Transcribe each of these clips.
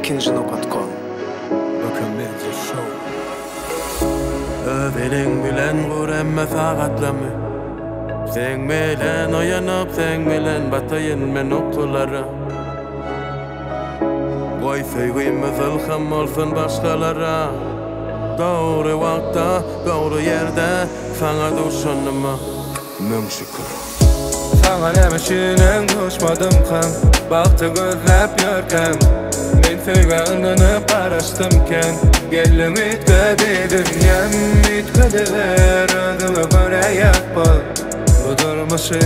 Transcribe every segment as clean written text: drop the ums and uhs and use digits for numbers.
Ikinji nokat kom. Böken Media Show. Öz eliň bilen gur hemme sagatlamy Seň bilen oýanyp seň bilen bataýyn men ukulara Goý söýgimiz ylham bolsun başgalara Dogry wagtda dogry ýerde saňa duşanyma Müň şükür. Saňa näme üçinem duşmadymkam Bagty gözläp ýörkäm Men söýgä ynanyp garaşdym kän Geldiň üýtgedi dünýäm Üýtgediber özüňe görä ýapba Bu durmuşy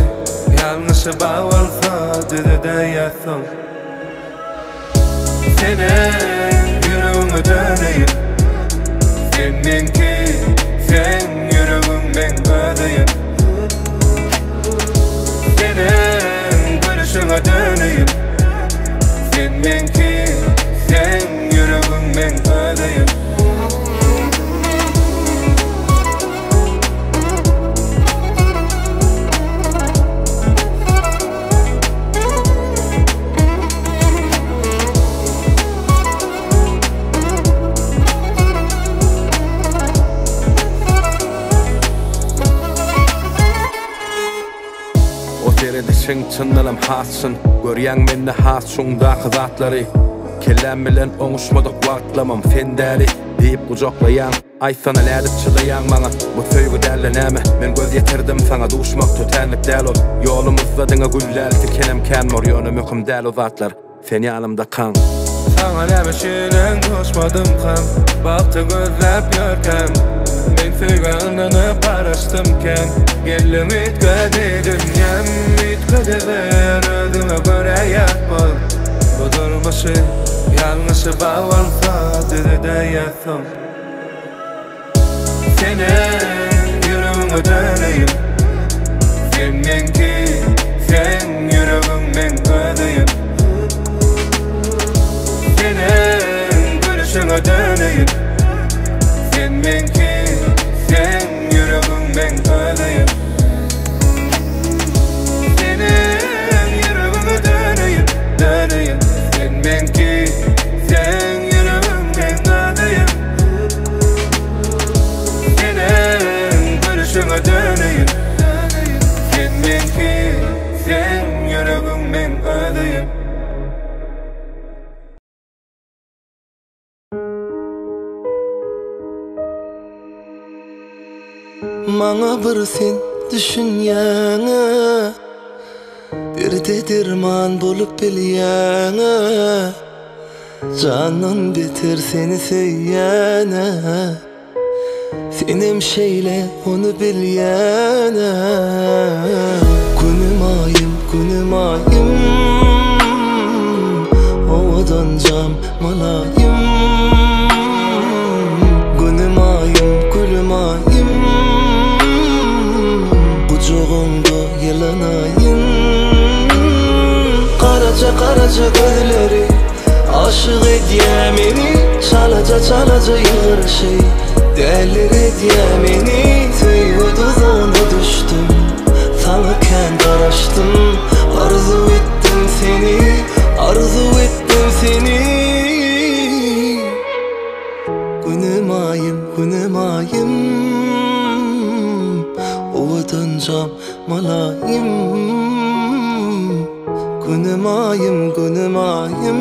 ýalňyşy bar bolsa düzedäýersiň Seniň ýüregiňe döneýin Sen meňki, seň ýüregiň meň özüýim Seniň gülüşiňe döneýin Sen meňki, seň ýüregiň meň özüýim O seredişiň çyndanam has çyn Görýäň mende has çuňdaky zatlary Kelläm bilen oňuşmadyk wagtlamam sen däli diýip gujaklaýaň. Aýtsana nädip çydaýaň maňa Bu söýgi dälde näme Men göz ýetirdim saňa duşmak tötänlik däl ol Ýolumyzda diňe gül däl tikenem kän bor Ýöne möhüm däl o zatlar Sen ýanymdakaň. Saňa näme üçinem duşmadymkam Bagty gözläp ýörkäm Men söýgä ynanyp garaşdym kän Geldiň üýtgedi dünýäm Üýtgediber özüňe görä ýat bol Bu durmuşy ýalňyşy bar bolsa düzedäýersiň. Seniň ýüregiňe döneýin Sen meňki, seň ýüregiň meň özüýim Seniň gülüşiňe döneýin Sen meňki, seň ýüregiň meň özüýim Seniň ýüregiňe döneýin, döneýin Sen meňki, seň ýüregiň meň özüýim Seniň gülüşiňe döneýin Sen meňki, seň ýüregiň meň özüýim. Maňa bir sen düşünýäňä Derde derman bolup bilýäňä Jandan beter seni söýýänä Senem şeýle ony bilýänä Günüm aýym günüm aýym Owadanjam mylaýym Günüm aýym gülüm aýym Gujagyňda ýylanaýyn Garaja garaja gözleri Aşyk edýä meni Çalaja çalaja ýylgyryşy Däliredýä meni Söýgi duzagyna düşdüm Saňa kän garaşdym Arzuw etdim seni Arzuw etdim seni Günüm aýym günüm aýym Owadanjam mylaýym Günüm aýym günüm aýym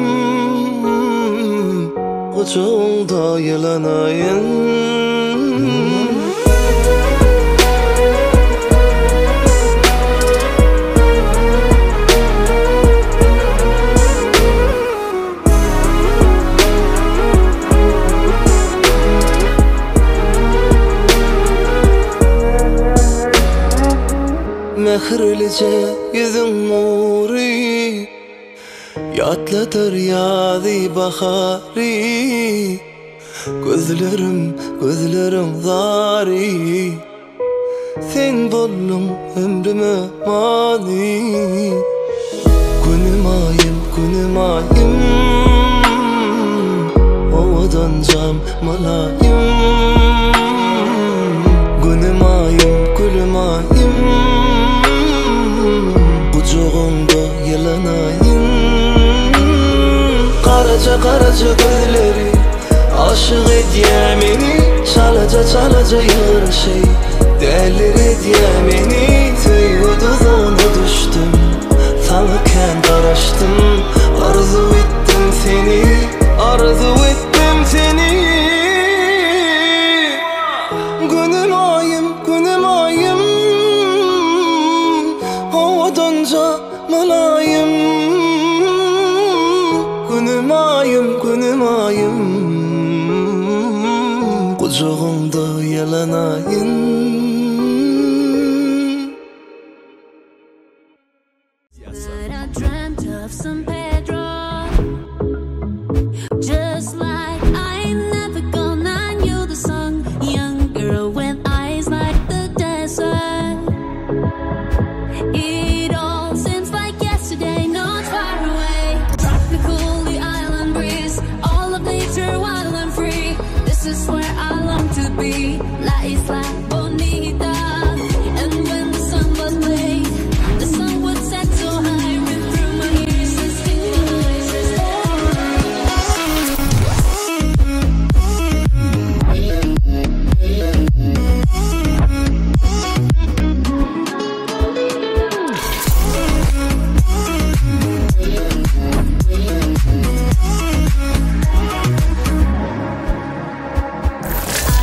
Gujagyňda ýylanaýyn. Mähirlije ýüzüň nury Ýatladar ýazy bahary Gözlerim gözleriň zary Sen bolduň ömrüme many Günüm aýym günüm aýym Owadanjam mylaýym Günüm aýym gülüm aýym Gujagyňda ýylanaýyn. Garaja Garaja garaja gözleri Aşyk edýä meni Çalaja çalaja ýylgyryşy Däliredýä meni Söýgi duzagyna düşdüm Saňa kän garaşdym Arzuw etdim seni Arzuw etdim seni Günüm aýym günüm aýym Owadanja mylaýym Günüm aýym günüm aýym Gujagyňda ýylanaýyn. But I dreamt of San Pedro. Just like I ain't never gone, I knew the song. Young girl with eyes like the desert. It all seems like yesterday, not far away. Tropical, the island breeze, all of nature wild and free. This is where I long to be. La Isla Bonita. And when the sun was late, the sun would set so high, rip through my ears and sting my eyes.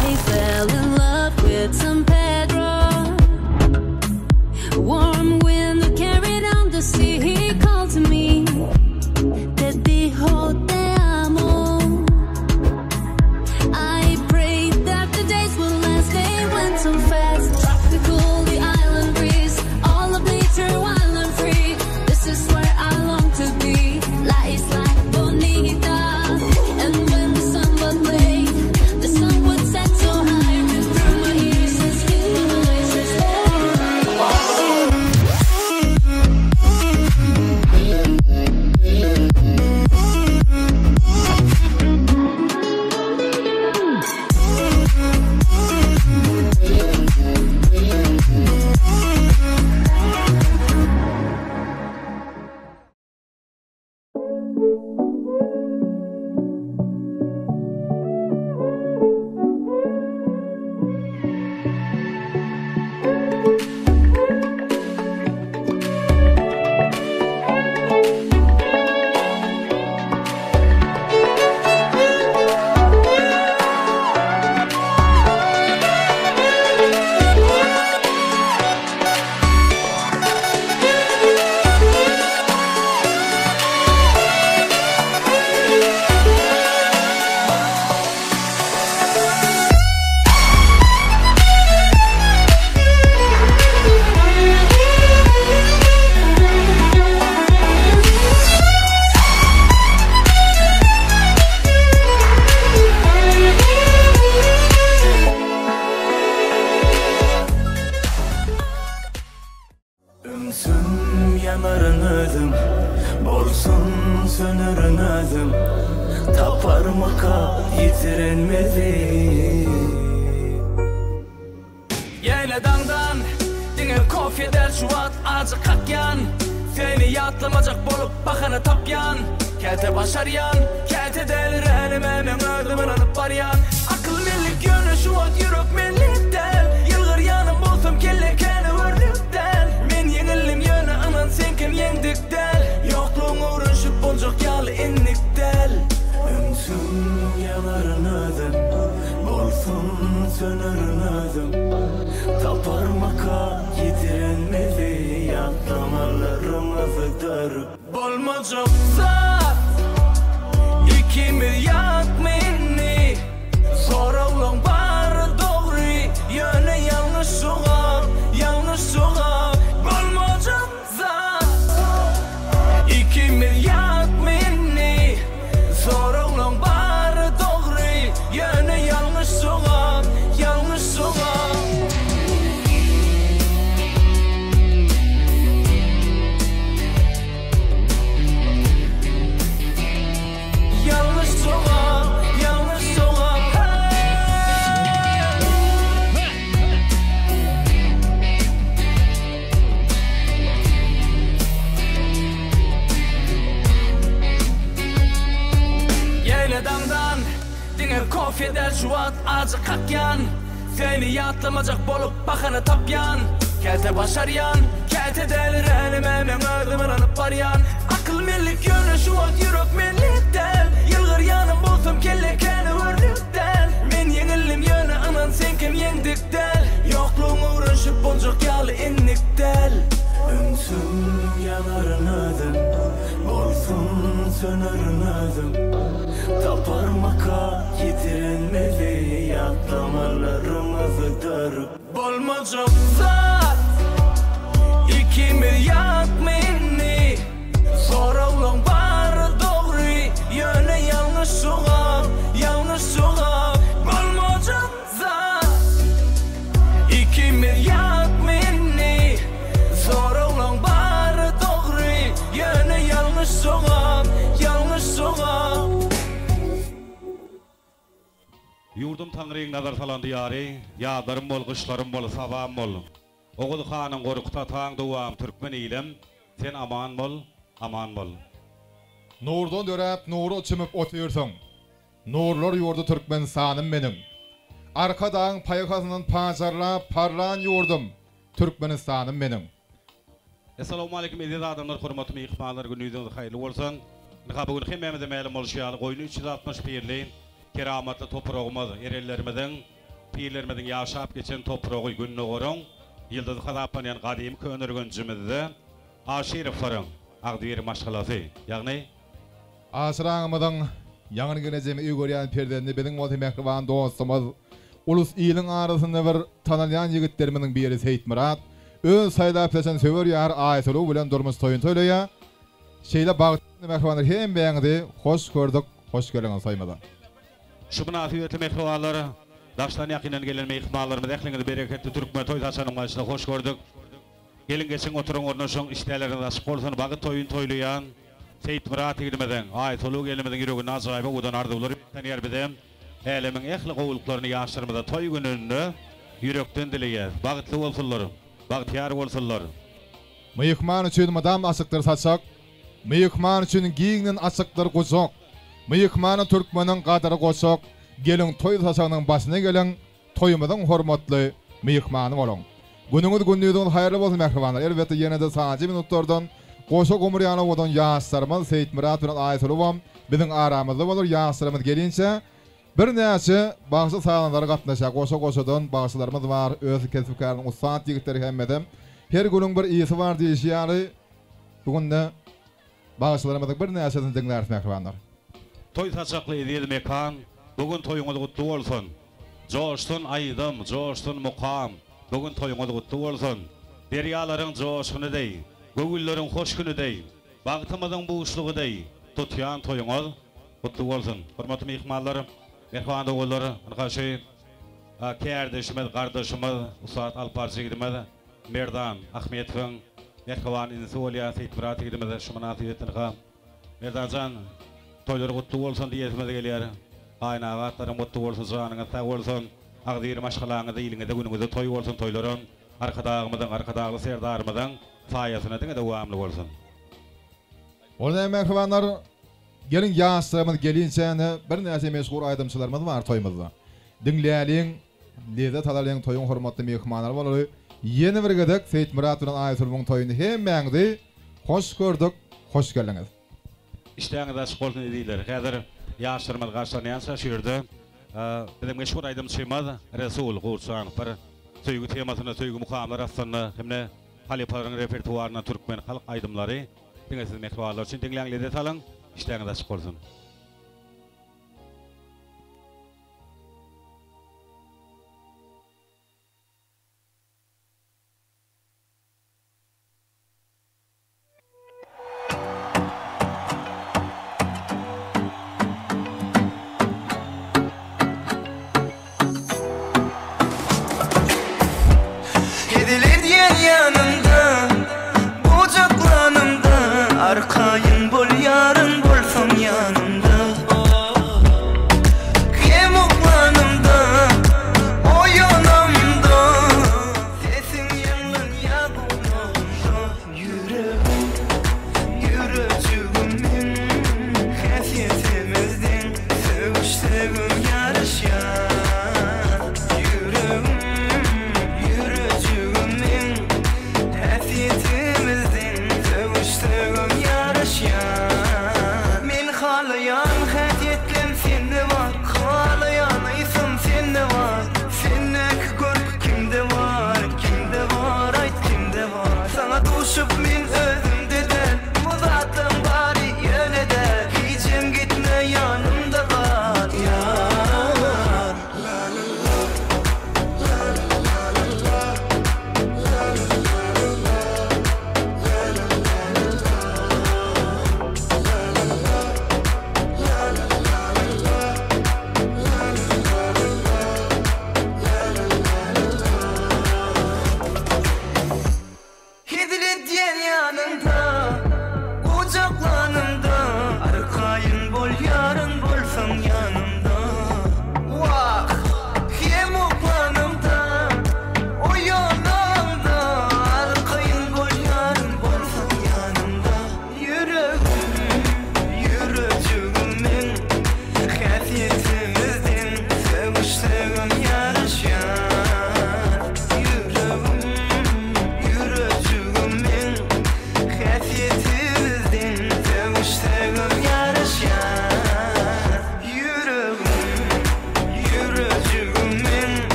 I fell in love with San Pedro. Warm wind that carried on the sea. He called to me. Te dijo te amo. I prayed that the days would last. They went so fast. Tropical, the island breeze. All of nature wild and free. This is where I long to be. La Isla Bonita. And when the sun was late, the sun would set so high, rip through my ears and sting my eyes. Ümsüm ýanaryn özüm Bolsun sönerin özüm Taparmyka ýitirenmizi Ýene daňdan diňe kofe däl şu wagt ajy kakýan Seni ýatlamajak bolup bahana tapýan Käte başarýan, käte däliränime meň özüm ynanyp barýan Akyl menlik ýöne şu wagt ýürek menlik däl Ýylgyrýanam bolsam kelle käne örlük däl Men ýeňildim ýöne ynan seňkem ýeňdik däl Ýoklugyň öwrenişip boljak ýaly endik däl Ümsüm ýanaryn özüm Bolsun sönerin özüm Taparmyka ýitirenmizi Ýatlamalarymyzy dörüp Bolmajak zat Ikimiz ýatmy indi Soraglaň bary dogry Ýöne ýalňyş jogap Ýalňyş jogap Bolmajak zat Ikimiz ýatmy indi Soraglaň bary dogry Ýöne ýalňyş jogap Ýalňyş jogap kofýa däl şu wagt ajy kakýan Seni ýatlamajak bolup bahana tapýan Käte başarýan, käte däliränim meň özüm ynanyp barýan Akyl menlik ýöne şu wagt ýürek menlik däl Ýylgyrýanam bolsam kelle käne örnük däl Men ýeňildim ýöne ynan seňkem ýeňdik däl Ýoklugyň öwrenşip boljak ýaly endik däl. Ümsüm ýanaryn özüm, bolsam sönerin özüm Taparmyka ýitirenmizi ýatlamalarymyzy dörüp. Bolmajak zat ikimiz ýatmy indi Soraglaň bary dogry ýöne ýalňyş jogap ýalňyş jogap Bolmajak zat ikimiz ýatmy indi Soraglaň bary dogry ýöne ýalňyş jogap ýalňyş jogap. Ýurdum Taňryň nazar salan diýary, Ýazlarym bol, gyşlarym bol, sabam bol. Oguz hanyň Gorkut ataň dowam türkmen ilem, Sen aman bol, aman bol. Nurdan döräp nura çümüp otyrsyň. Nurlar ýurdy Türkmenistanym meniň. Arkadagyň paýhasyndan pajarlap parlan ýurdum Türkmenistanym meniň. Essalawmaleýkim eziz adamlar hormatly myhmanlar günüňiz haýyrly bolsun. Ynha bu gün hemmämize mälim bolşy ýaly goýny 360 pirli keramatly topragymyz erenlerimiziň pirlerimiziň ýaşap geçen topragy gündogaryň ýyldyzy hasaplanýan gadymy Köneürgenjimizde Aşyrowlaryň agzybir maşgalasy ýagny Aşyr agamyzyň ýaňy gelejegini öý görýän perzendi biziň bolsa mähriban dostumyz, ulus iliň arasynda bir tanalýan ýigitlerimiziň biri Seýitmyrat öz saýlap seçen söwer ýary Aýsuluw bilen durmuş toýuny toýlaýar. Şeýle bagtly mähribanlar hemmäňizi hoş gördük, hoş geldiňiz toýumyza. Şu mynasybetli mähribanlar, daşdan ýakyndan gelen myhmanlarymyz ähliňizi bereketli türkmen toý saçagynyň başynda hoş gördük. Geliň geçiň oturyň ornaşyň işdäleriňiz açyk bolsun bagyt toýuny toýlaýan Seýitmyrat ýigdimiziň, Aýsuluw gelnimiziň ýüreginde ajaýyp owadan arzuwlar beslenýär bizem älemiň ähli gowulyklaryny ýaşlarymyza toý gününde ýürekden dileýäs bagtly bolsunlar bagtyýar bolsunlar. Myhman üçin mydam açykdyr saçak, Myhman üçin giňden açykdyr gujak. Myhmana türkmeniň gadyry goçak, Geliň toý saçagynyň başyna geliň, Toýumyzyň hormatly myhmany boluň. Günüňiz gündiziňiz haýyrly bolsun mähribanlar. Elbetde ýenede sanjy minutlardan goşa gumur ýaly owadan ýaşlarymyz Seýitmyrat bilen Aýsulubam biziň aramyzda bolar. Ýaşlarymyz gelinçä birnäçe bagşy sazandalary gatnaşýar. Goşa goşadan bagşylarymyz bar. Öz kesp-käriniň ussat ýigitleri hemmesem. Her gülüň bir ysy bar diýişi ýaly bu günde Bagşylarymyzyň birnäçesini diňläris mähribanlar. Toý saçakly eziz mekan, Bu gün toýuňyz gutly bolsun! Joşsun aýdym, joşsun mukam, Bu gün toýuňyz gutly bolsun! Derýalaryň joşguny deý, Göwünleriň hoş güni deý, Bagtymyzyň buşlugy deý, Tutýan toýuňyz gutly bolsun! Hormatly myhmanlar, mähriban doganlar, ynha şu kärdeşimiz, gardaşymyz, ussat alypbaryjy ýigidimiz Merdan Ahmetowyň mähriban inisi bolýar Seýitmyrat ýigidimiz şu mynasybetli ynha Merdan jan toýlar gutly bolsun diýesimiz gelýär. Gaýynaga atlaryň gutly bolsun janyňyz sag bolsun agzybir maşgalaňyzda iliňizde günüňizde toý bolsun toýlaram Arkadagymyzyň Arkadagly Serdarymyzyň saýasynda diňe dowamly bolsun. Ol näme mähribanlar geliň ýaşlarymyz gelinçäne birnäçe meşhur aýdymçylarymyz bar toýumyzda diňläliň Lezzet alalyň toýuň hormatly myhmanlary bolaly ýene bir gezek Seýitmyrat bilen Aýsuluwyň toýuny hemmäňizi hoş gördük hoş geldiňiz. Işdäňiz açyk bolsun ezizler. Häzir ýaşlarymyz garşylanýança şu ýerde biziň meşhur aýdymçymyz Resul Gurçanow bir söýgi temasynda söýgi mukamlar astynda hemde halypalaryň repertuaryndan türkmen halk aýdymlary diňe siz mähribanlar üçin diňläň lezzet alyň işdäňiz açyk bolsun. Hezil edýän ýanymda, gujaklanymda, Arkaýyn bol ýarym bolsaň ýanymda. Hem uklanymda, oýanamda, Sesiň ýaňlanýar gulagymda. Ýüregim, ýürejigim meň, Häsiýetimiz deň, Sögüşsegem ýaraşýarys.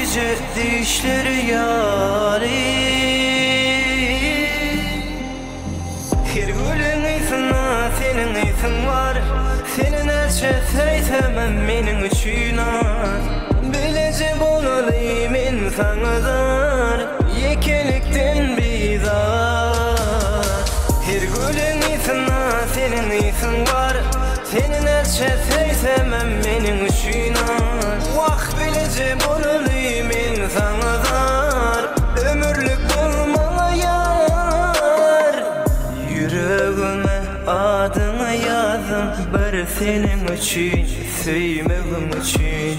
süýjüje düýşleri ýaly. Her gülüň ysynda seniň ysyň bar, Seni näçe söýsemem meniň üçin az. Bileje bolaly men saňa zar, Ýekelikden bizar. Her gülüň ysynda seniň ysyň bar, Seni näçe söýsemem meniň üçin az. Wah bileje bolaly men saňa zar, Ömürlik bol maňa ýar. Ýüregime adyňy ýazdym bir seniň üçin, söýmegim üçin.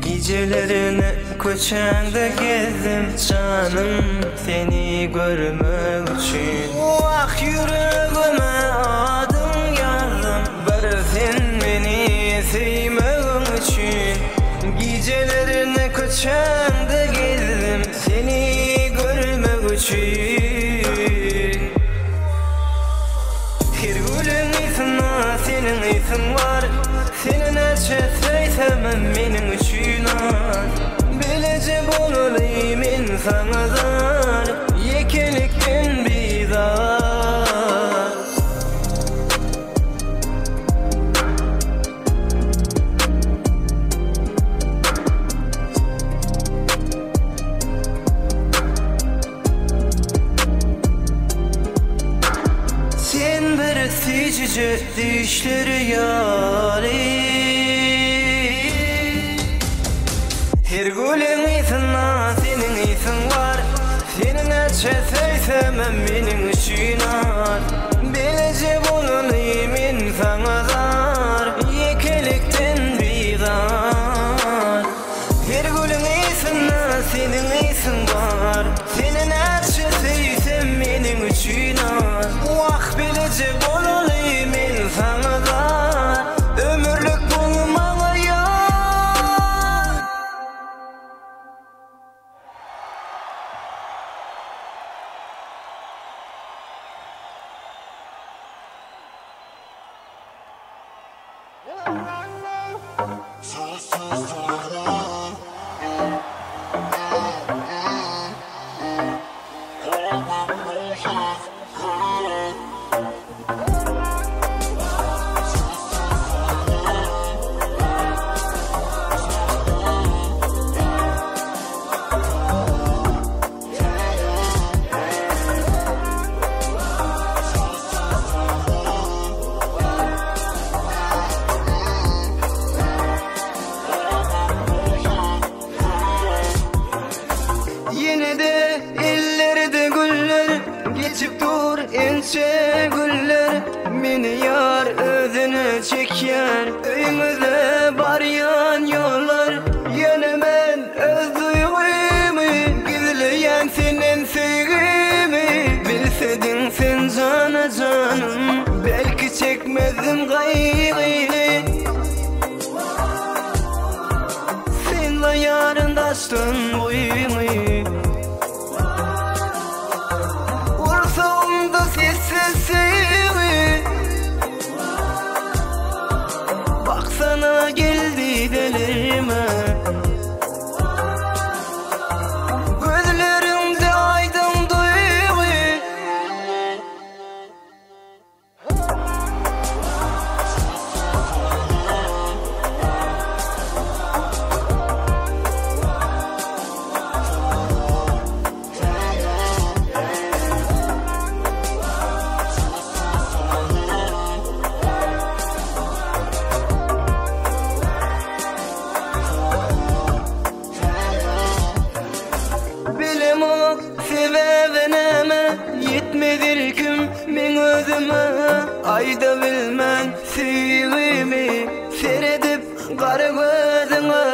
Gijelerine köçäňde gezdim janym seni görmek üçin. Wah ýüregime adyň ýazdym bir sen meni söýmegiň üçin. Gijelerine köçäňde gezdim seni görmek üçin. Her gülüň ysynda seniň ysyň bar, Seni näçe söýsemem meniň üçin az. Bileje bolaly men saňa zar, Ýekelikden bizar. Sen bir süýjüje düýşleri ýaly. Her gülüň ysynda seniň ysyň bar, Seni näçe söýsemem meniň üçin az. Bileje bolaly men saňa zar, Ýekelikden bizar. Her gülüň ysynda seniň ysyň bar, Seni näçe söýsem meniň üçin az. Wah bileje bolaly men saňa zar, Ömürlik bol maňa ýar. Ýene-de ellerde güller, Geçip dur ençe güller. Meni ýar özüne çekýär, Öýüňize barýan ýollar. Ýöne men öz duýgymy Gizleýän senden söýgimi. Bilsediň sen jana janym, Belki çekmezdim gaýgyny. Synlaýaryn daşdan boýuňy. Gursagymda sessiz söýgi. Baksana geldi delirme. Gözleriňde aýdyň duýgy. Bilemok sebäbi näme, Ýetmez ilkim meň özüme. Aýda bilmen söýgimi, Seredip gara gözüňe.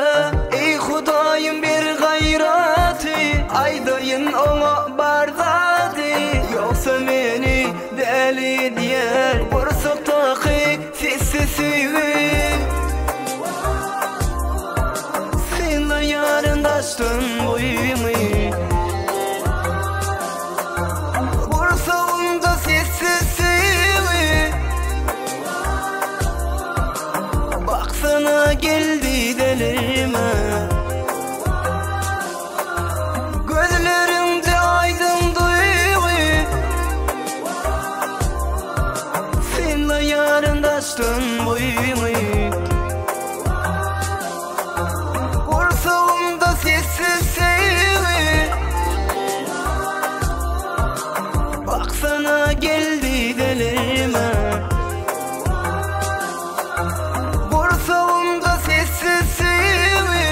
Eý Hudaýym ber gaýraty, Aýdaýyn oňa bar zady. Ýogsa meni däli edýär, Gursakdaky sessiz söýgi. Synlaýaryn daşdan boýuňy. Gursagymda sessiz söýgi. Baksana geldi delirme. açdyň boýuňy Gursagymda sessiz söýgi Baksana geldi delirme Gursagymda sessiz söýgi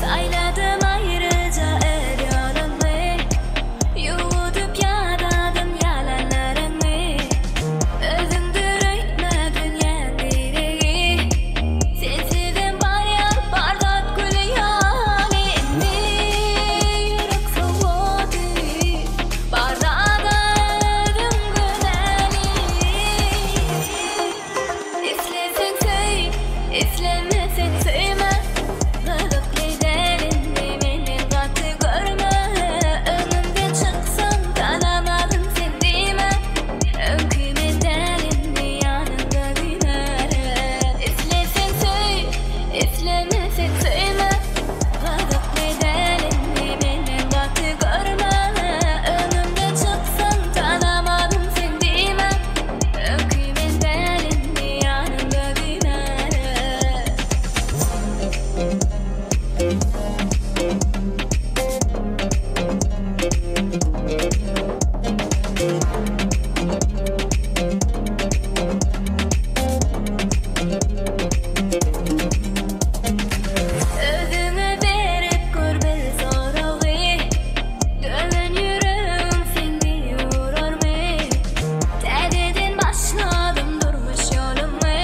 Saýladym aýryja öz ýolumy Ýuwudyp ýadadym ýalanlaryňy Özüňdir öýtme dünýäň diregi Sensizem barýar bar zat gül ýaly Indi ýürek sowady Bar zada özüň günäli Isleseň söý, islemeseň söýme Gyzykly däl indi meni gaty görme Öňümden çyksaň tanamadym sen diýme Öňki men däl indi ýanyňda güýmäre Isleseň söý, islemeseň söýme Gyzykly däl indi meni gaty görme Öňümden çyksaň tanamadym sen diýme Öňki men däl indi ýanyňda güýmäre. Özüňe berip gör bir soragy Döwen ýüregim seni urarmy Täzeden başladym durmuş ýolumy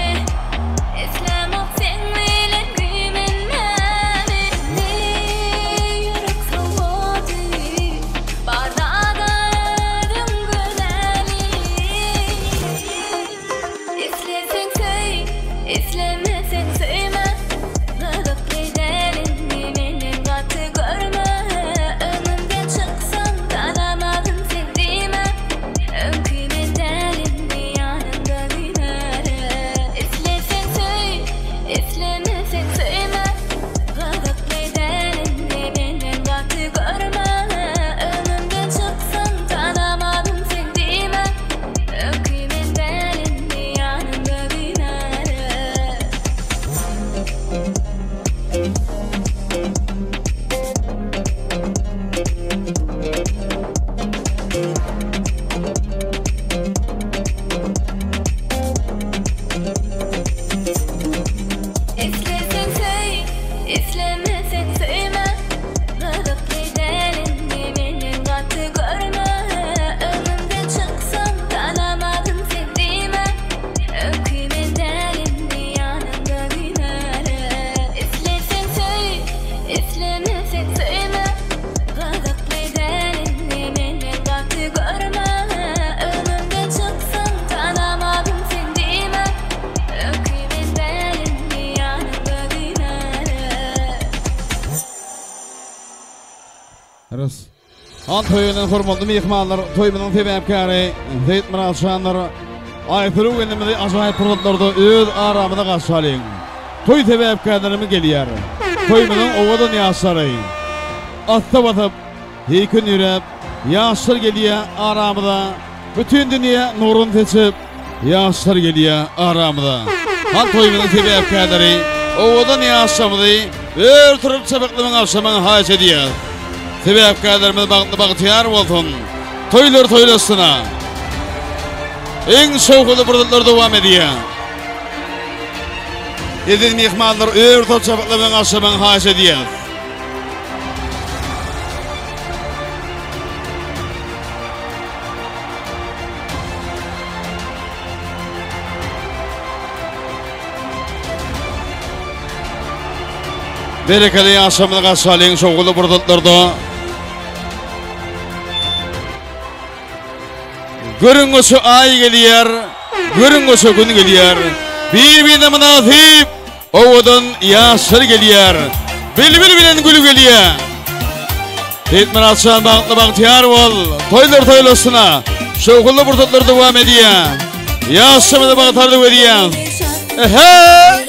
Islämok seň bilen güýmenmäni Indi ýürek sowady Bar zada özüň günäli Isleseň söý, islemeseň söýme Gyzykly däl indi meni gaty görme Öňümden çyksaň tanamadym sen diýme Öňki men däl indi ýanyňda güýmäre Isleseň söý, islemeseň söýme Gyzykly däl indi meni gaty görme Öňümden çyksaň tanamadym sen diýme Öňki men däl indi ýanyňda güýmäre. Isleseň söý, islemeseň söýme Gyzykly däl indi meni gaty görme Öňümden çyksaň tanamadym sen diýme Öňki men däl indi ýanyňda güýmäre Isleseň söý, islemeseň söýme Gyzykly däl indi meni gaty görme Öňümden çyksaň tanamadym sen diýme Öňki men däl indi ýanyňda güýmäre. Res. Al toýa gelen hormatly myhmanlar, toýumyzyň sebäpkäri Seýitmyrat şandyr. Aýsuluw inimizi ajaýyp pursatlarda öz aramyzda garşy alyň. Toý sebäpkärlerimiz gelýär. Toýumyzyň owadan ýaşlary. Assa basyp, heýkün ýöräp, ýaşlar gelýär aramyza. Bütin dünýä nurun seçip, ýaşlar gelýär aramyza. Hal toýumyzyň sebäpkärleri owadan ýaşlarymyzy ör turup çabyklamagyň agşamyny haýyş edýäris. Sebäpkärlerimiz bagtly bagtyýar bolsun. Toýlar toýlaşsyna. Iň şowhunly pursatlar dowam edýär. Eziz myhmanlar ör turup çabyklamagyň agşamyny haýyş edýäris. Berekeli ýaşamyzy garşy şowhunly pursatlarda. Görüň goşa aý gelýär, görüň goşa gün gelýär. Bir-birine mynasyp Owadan ýaşlar gelýär. Bilbil bilen gül gelýär. Seýitmyrat jan bagtly bagtyýar bol. Toýlar toýlaşsyna. Şowhunly pursatlar dowam edýär. Ýaşamada bagt arzuw edýän. Ehe!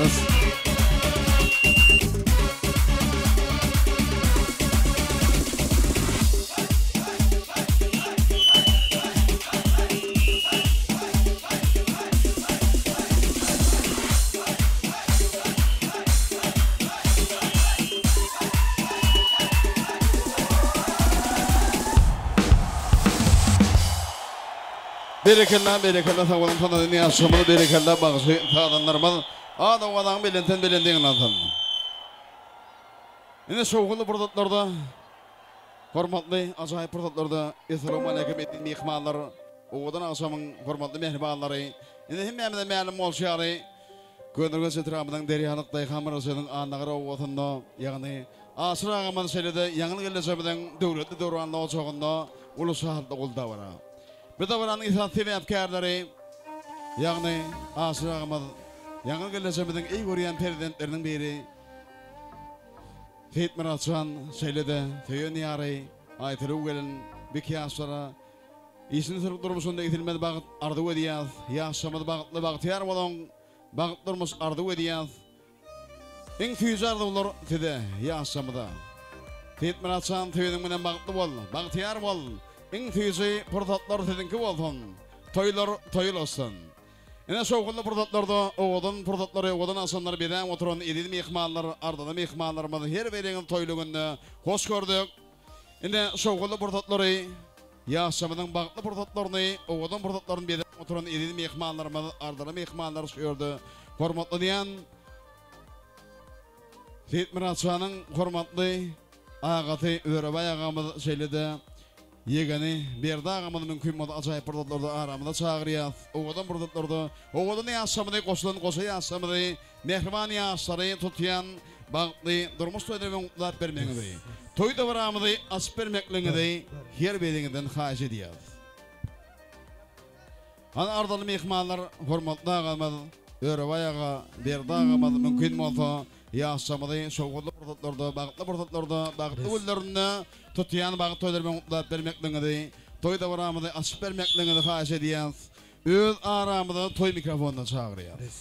Berekella berekella sag boluň sanadan ýaşlarymyz berekella bagşy sazandarymyz at owazaň belentden belende ýaňlansyn. Ine şowhunly pursatlarda hormatly ajaýyp pursatlarda Essalawmaleýkim eziz myhmanlar owadan agşamyň hormatly mähribanlary ine hemmämize mälim bolşy ýaly Köneürgenç etrabymyzyň Derýalyk daýhan birleşiginiň Annagyr obasynda ýagny Aşyr agamyz şeýle-de Ýaňyl gelnejemiziň döwletli döwranly ojagynda uly şatlyk uly dabara. Bu dabaranyň esasy sebäpkärleri ýagny Aşyr agamyz Ýaňyl gelnejemiziň eý görýän perzentleriniň biri Seýitmyrat jan şeýle-de söýen ýary Aýsuluw gelin bik ýaşlara Işini sürüp durmuşynda egsilmez bagt arzuw edýäs. Ýaşamyz bagtly bagtyýar boluň. Bagt durmuş arzuw edýäs. Iň süýji arzuwlar size, ýaşamyza. Seýitmyrat jan söýeniň bilen bagtly bol, bagtyýar bol. Iň süýji pursatlar siziňki bolsun. Toýlar toýa ulaşsyn. Ine şowhunly pursatlarda owadan pursatlary, owadan agşamlary bezäp oturan eziz myhmanlar, arzyly myhmanlarymyz her biriňizi toýly günde hoş gördük. Ine, şowhunly pursatlary, ýaşlarymyzyň bagtly pursatlaryny, owadan pursatlaryny bezäp oturan eziz myhmanlarymyz, arzyly myhmanlar şu ýerde hormatlanýan Seýitmyrat şanyň hormatly agasy Örebaý agamyz, şeýle-de ýegeni Berdi agamyz mümkin bolsa ajaýyp pursatlarda aramyza çagyrýas. Owadan pursatlarda owadan ýaşlarymyzy, goşulan goşa ýaşlarymyzy Mähriban ýaşlary tutýan bagtly durmuş toýlary bilen gutlap bermegiňizi, toý dabaramyzy açyp bermekligiňizi her biriňizden haýyş edýäris. Hany arzyly myhmanlar hormatly agamyz Örebaý aga, Berdi agamyz mümkin bolsa ýaşlarymyzy şowhunly pursatlarda, bagtly pursatlarda, bagtly günlerinde tutýan bagt toýlary bilen gutlap bermekligiňizi, toý dabaramyzy açyp bermekligiňizi haýyş edýäris. Öz aramyza toý mikrofonyna çagyrýarys.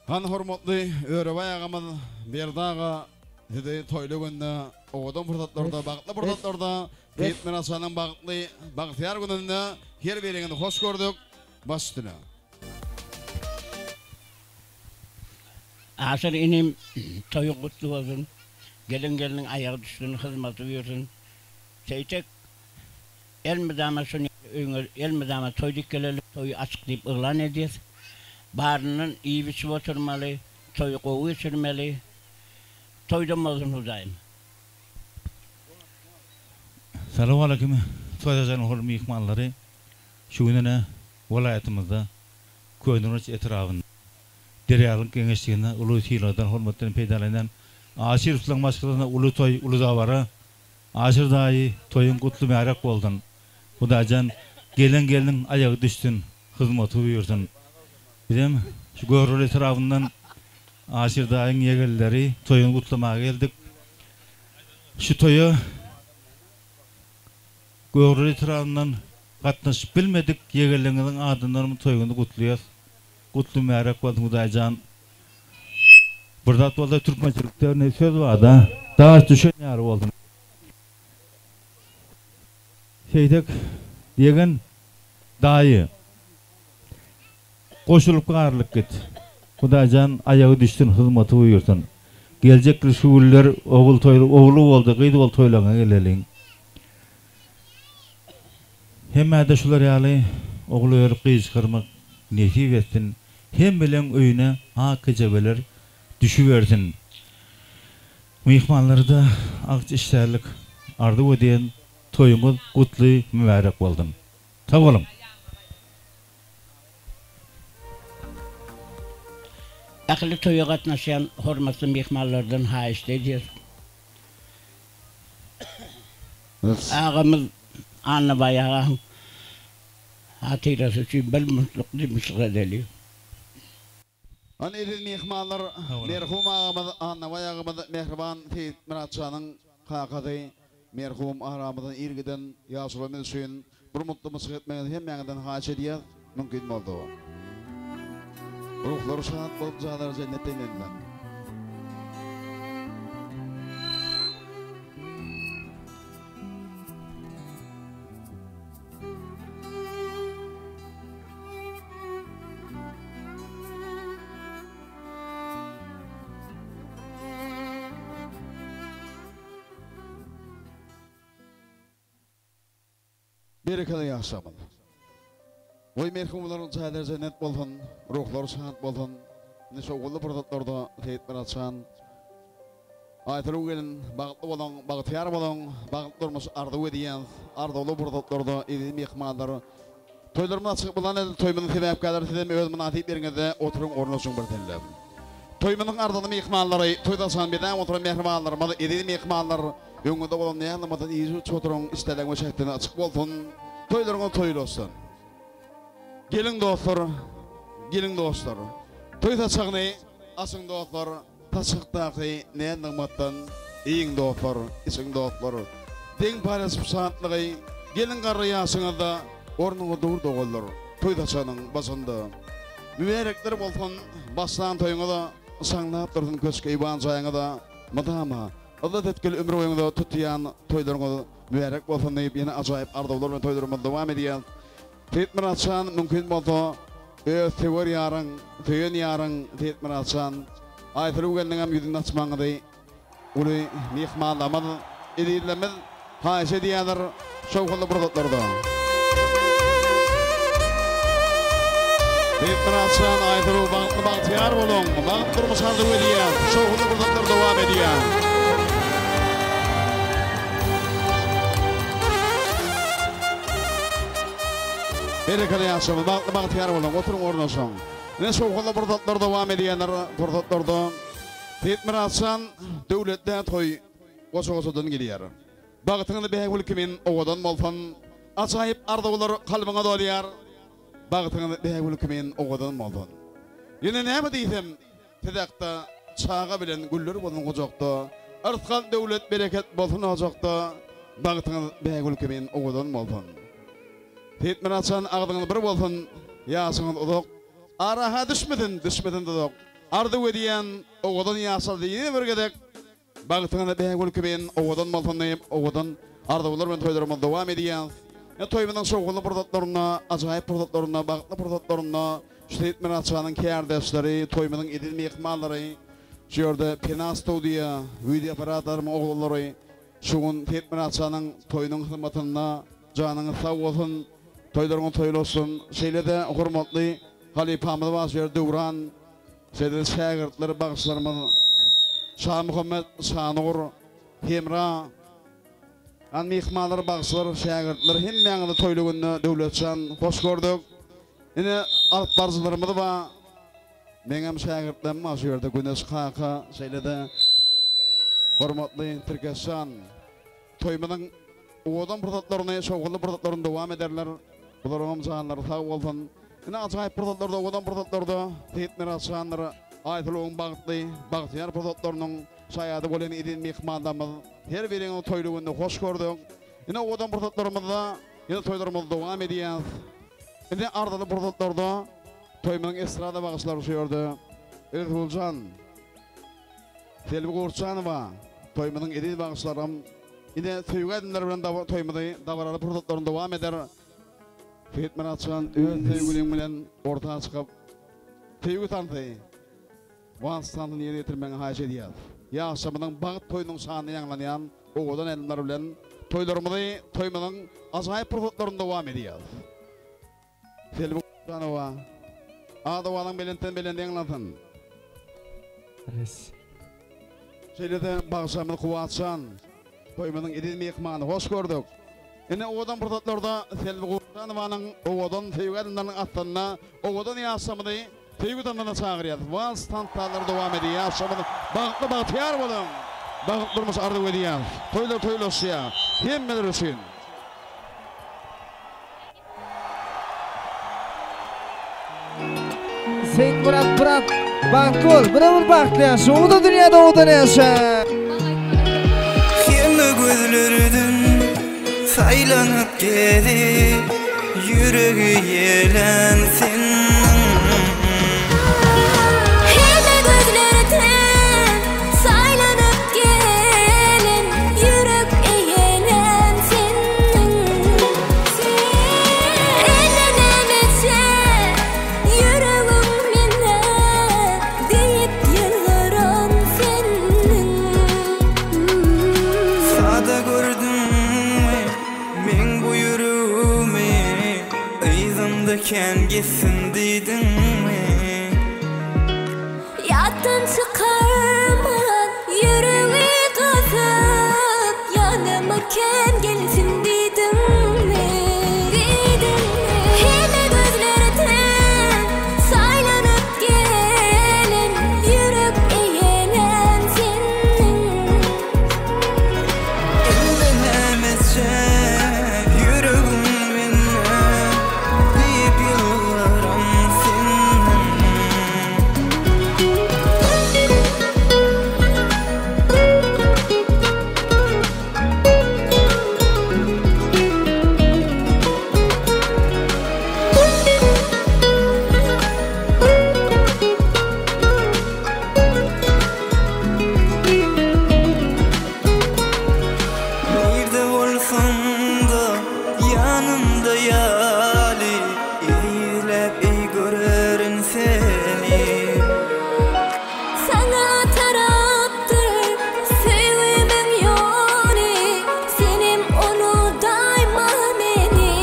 Han hormatly Örebaý agamyz Berdi aga sizi toýly günde owadan pursatlarda bagtly pursatlarda Seýitmyrat şanyň bagtly bagtyýar gününde her biriňizi hoş gördük baş üstüne. Aşyr inim toýuň gutly bolsun. Gelen gelniň aýagy düşsün, hyzmaty buýursyn. Seýtek, elmydama şuny öýüňe elmydama toý dik geleli, toýy açyk diýip yglan edýäs. Baryndan iýip-içip oturmaly, toýy gowy geçirmeli. Toýdan bolsun Hudaýym. Salowmaleýkim toý saçagynyň hormatly myhmanlary! Şu gün ene welaýatymyzda Köneürgenç etrabynda Derýalyk geňeşliginde uly sylagdan, hormatdan peýdalanýan Aşyrowlaryň maşgalasynda uly toý, uly dabara. Aşyr daýy, toýuň gutly mübärek bolsun! Hudaýjan gelen gelniň aýagy düşsün, hyzmaty buýursyn! Bizem şu Görogly etrabyndan Aşyr daýyň ýegenleri toýuny gutlamaga geldik. Şu toýa Görogly etrabyndan gatnaşyp bilmedik ýegenleriňiziň adyndanam toýuňyzy gutlaýas. Gutly mübärek bolsun Hudaýjan. Bir zat bolsa türkmençilikde ne söz barda daş düşen ýaly bolsun. Seýdek ýegen daýy goşulyp garylyp git. Hudaýjan aýagy düşsün hyzmaty buýursyn. Geljek ýyl şu günler ogul toý ogly boldy gyz boldy toýlaryňa geleliň. Hemmäde şular ýaly ogul örüp gyz çykarmak nesip etsin. Hemmeleň öýüne ak kejebeler düşübersin. Myhmanlara-da agyç işdälik arzuw edýän toýuňyz gutly mübärek bolsun. Sag boluň. Ähli toýa gatnaşýan hormatly myhmanlardan haýyşt edýäs. Agamyz Annabaý agaň hatyrasy üçin bir minutlyk dymyşlyk edeli. Hany eziz myhmanlar merhum agamyz Annabaý agamyz mähriban Seýitmyrat janyň kakasy. Merhum aramyzdan ir giden ýaşulamyz üçin bir mutly myşyk etmegiňizi hemmäňizden haýyş edýäs, mümkin boldugy. Ruhlary şat bolup jaýlary jennetde inlensin. Berekella ýaşamyz. Goý merhumlaryň jaýlary jennet bolsun, ruhlary şat bolsun. Indi şowhunly pursatlarda Seýitmyrat jan Aýsuluw gelin bagtly boluň, bagtyýar boluň, bagtly durmuş arzuw edýäs. Arzuwly pursatlarda eziz myhmanlar Toýlarymyz açyk bolan edil toýumyzyň sebäpkärleri sizem öz mynasyp ýeriňizde oturyň ornaşyň bir sellem. Toýumyzyň arzyly myhmanlary, toý daşan bezäp oturan mähribanlarymyz, eziz myhmanlar, öňüňizde bolan näz-nygmatdan iýip-içip oturyň, işdäleň we şähdiňiz açyk bolsun, toýlaryňyz toýly bolsun. Geliň dostlar, geliň dostlar, toý saçagyny açyň dostlar. Saçakdaky näz-nygmatdan iýiň dostlar, içiň dostlar. Deň paýlaşyp şatlygy, geliň garry ýaşyňyzda ornuňyz dur doganlar, toý saçagynyň başynda. Mübärekler bolsun başlan toýuňyza, şaňlap dursun köşk-eýwan jaýyňyza, mydama yzzat etgil ömür boýuňyza tutýan toýlaryňyz mübärek bolsun diýip ýene ajaýyp arzuwlar bilen toýlarymyzy dowam edýäs. Seýitmyrat jan mümkin bolsa öz söwer ýaryň, söýen ýaryň Seýitmyrat jan Aýsuluw gelniňem ýüzüni açmagyňyzy uly myhmanlarymyz, ezizlerimiz haýyş edýärler şowhunly pursatlarda. Seýitmyrat jan Aýsuluw bagtly bagtyýar boluň, bagtly durmuş arzuw edýäs, şowhunly pursatlar dowam edýär. Berekella ýaşaňyz bagtly bagtyýar boluň oturyň ornaşyň. Ine şowhunly pursatlar dowam edýändir pursatlarda Seýitmyratjan döwletli toý goşa goşadan gelýär. Bagtyňyz bägül kimin owadan bolsun ajaýyp arzuwlar kalbyňa dolýar bagtyňyz bägül kimin owadan bolsun. Ýene näme diýsem Siz hakda çaga bilen güller bolsun gujakda, Yrsgal döwlet bereket bolsun ojakda, Bagtyňyz bägül kimin owadan bolsun. Seýitmyrat jan agzyňyz bir bolsun, ýaşyňyz uzak, Ara-ha düşmesin, düşmesin duzak. Arzuw edýän owadan ýaşlar ýene bir gezek, Bagtyňyz bägül kimin owadan bolsun diýip, owadan arzuwlar bilen toýlarymyzy dowam edýäs. Ine toýumyzyň şowhunly pursatlarynda, ajaýyp pursatlarynda, bagtly pursatlarynda şu Seýitmyrat şanyň kärdeşleri, toýumyzyň eziz myhmanlary, şu ýerde Pena studiýa, wideo operatorymyň oglanlary şu gün Seýitmyrat şanyň toýunyň hyzmatynda janyňyz sag bolsun, toýlaryňyz toýly bolsun. Şeýle-de hormatly halypamyz bar şu ýerde Döwran Şeýle-de şägirtler bagşylarymyz Şamuhammet, Şanur, Hemra, an myhmanlar, bagşylar, şägirtler hemmäňizi toýly günde Döwletjan hoş gördük. Ine alyp baryjylarymyz bar. Meňem şägirtlerim bar şu ýerde Güneş kaka, şeýle-de hormatly Tirkeşjan. Toýumyzyň owadan pursatlaryny, şowhunly pursatlaryny dowam ederler. Bularyňam janlary sag bolsun. Ine ajaýyp pursatlarda, owadan pursatlarda Seýitmyrat şandyr Aýsuluwyň bagtly, bagtyýar pursatlarynyň şaýady bolan eziz myhmanlarymyz her biriňizi toýly günde hoş gördük. Ine owadan pursatlarymyzda ýene toýlarymyzy dowam edýäs. Ine arzyly pursatlarda toýumyzyň estrada bagşylary şu ýerde Resuljan, Selbi Gurçanowa toýumyzyň eziz bagşylaram ine söýgi aýdymlary bilen toýumyzy dabaraly pursatlaryny dowam eder. Seýitmyrat jan öz söýgüliň bilen orta çykyp söýgi tansy, wals tansyny ýerine ýetirmegiňi haýyş edýäs. Ýaşlarymyzyň bagt toýunyň şanyna ýaňlanýan owadan aýdymlar bilen toýlarymyzy toýumyzyň ajaýyp pursatlaryny dowam edýäs. Selbi Gurjanowa Ady-owazyň belentden belende ýaňlansyn. Res. Şeýle-de bagşamyz Kuwwatjan toýumyzyň eziz myhmany hoş gördük. Ine owadan pursatlarda Selbi Gurjanowanyň owadan söýgi aýdymlarynyň astynda owadan ýaşlarymyzy söýgi tansyna çagyrýas. Wals tans sazlary dowam edýär. Ýaşlarymyz bagtly bagtyýar boluň. Bagtly durmuş arzuw edýäs. Toýlar toýlaşýar. Hemmeler üçin. Seýitmyrat brat bagtly bol bir ömür bagtly ýaşa uluda dünýäde owadan ýaşa. Hemme gözlerden. saýlanyp gezip, ýüregi ýelen seniň. Hemme gözlerden saýlanyp gelen, ýürek eýelän seniň. Indi nämeçe ýüregim mende diýip ýylgyran seniň. Sada gördüňmi meň bu ýüregimi Yzymda kän gezsin diýdiňmi? Ýatdan çykarman ýüregi gysyp Ýanyma kän gelsin diýdiňmi? Diýdiňmi? Hemme gözlerden saýlanyp gelen Ýürek eýelän seniň. Indi näme etjek ýüregim mende Diýip ýylgyran seniň. Nirde bolsaň-da ýanymda ýaly Ezizläp eý görerin seni. Saňa tarapdyr söýgimiň ýoly Senem unudaýma meni.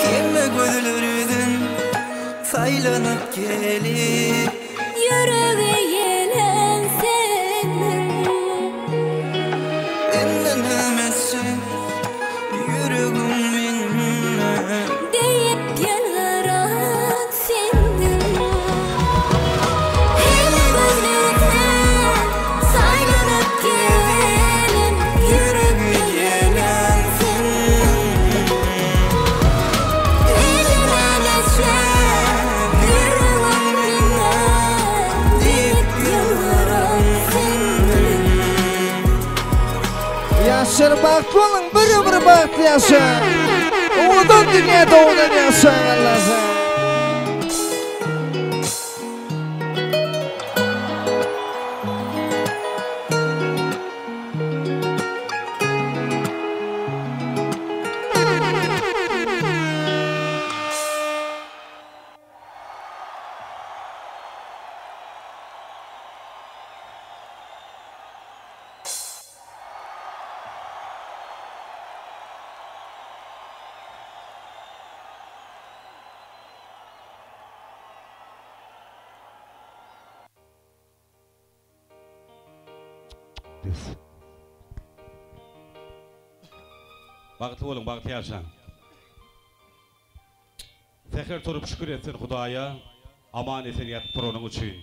Hemme gözlerden saýlanyp gelip. Ýürege ýelen seniň. Indi näme etjek ýüregim mende. Diýip ýylgyran seniň. Hemme gözlerden saýlanyp gelen Ýürege ýelen seniň. Indi näme etjek ýüregim mende diýip ýylgyran seniň. Ýaşlar bagtly boluň, bir ömür bagtly ýaşaň. Owadan dünýäde owadan ýaşaň Allajan. Bagtly boluň, bagtly ýaşaň. Säher turup şükür etsin Hudaýa, aman-esen ýatyp turanyň üçin.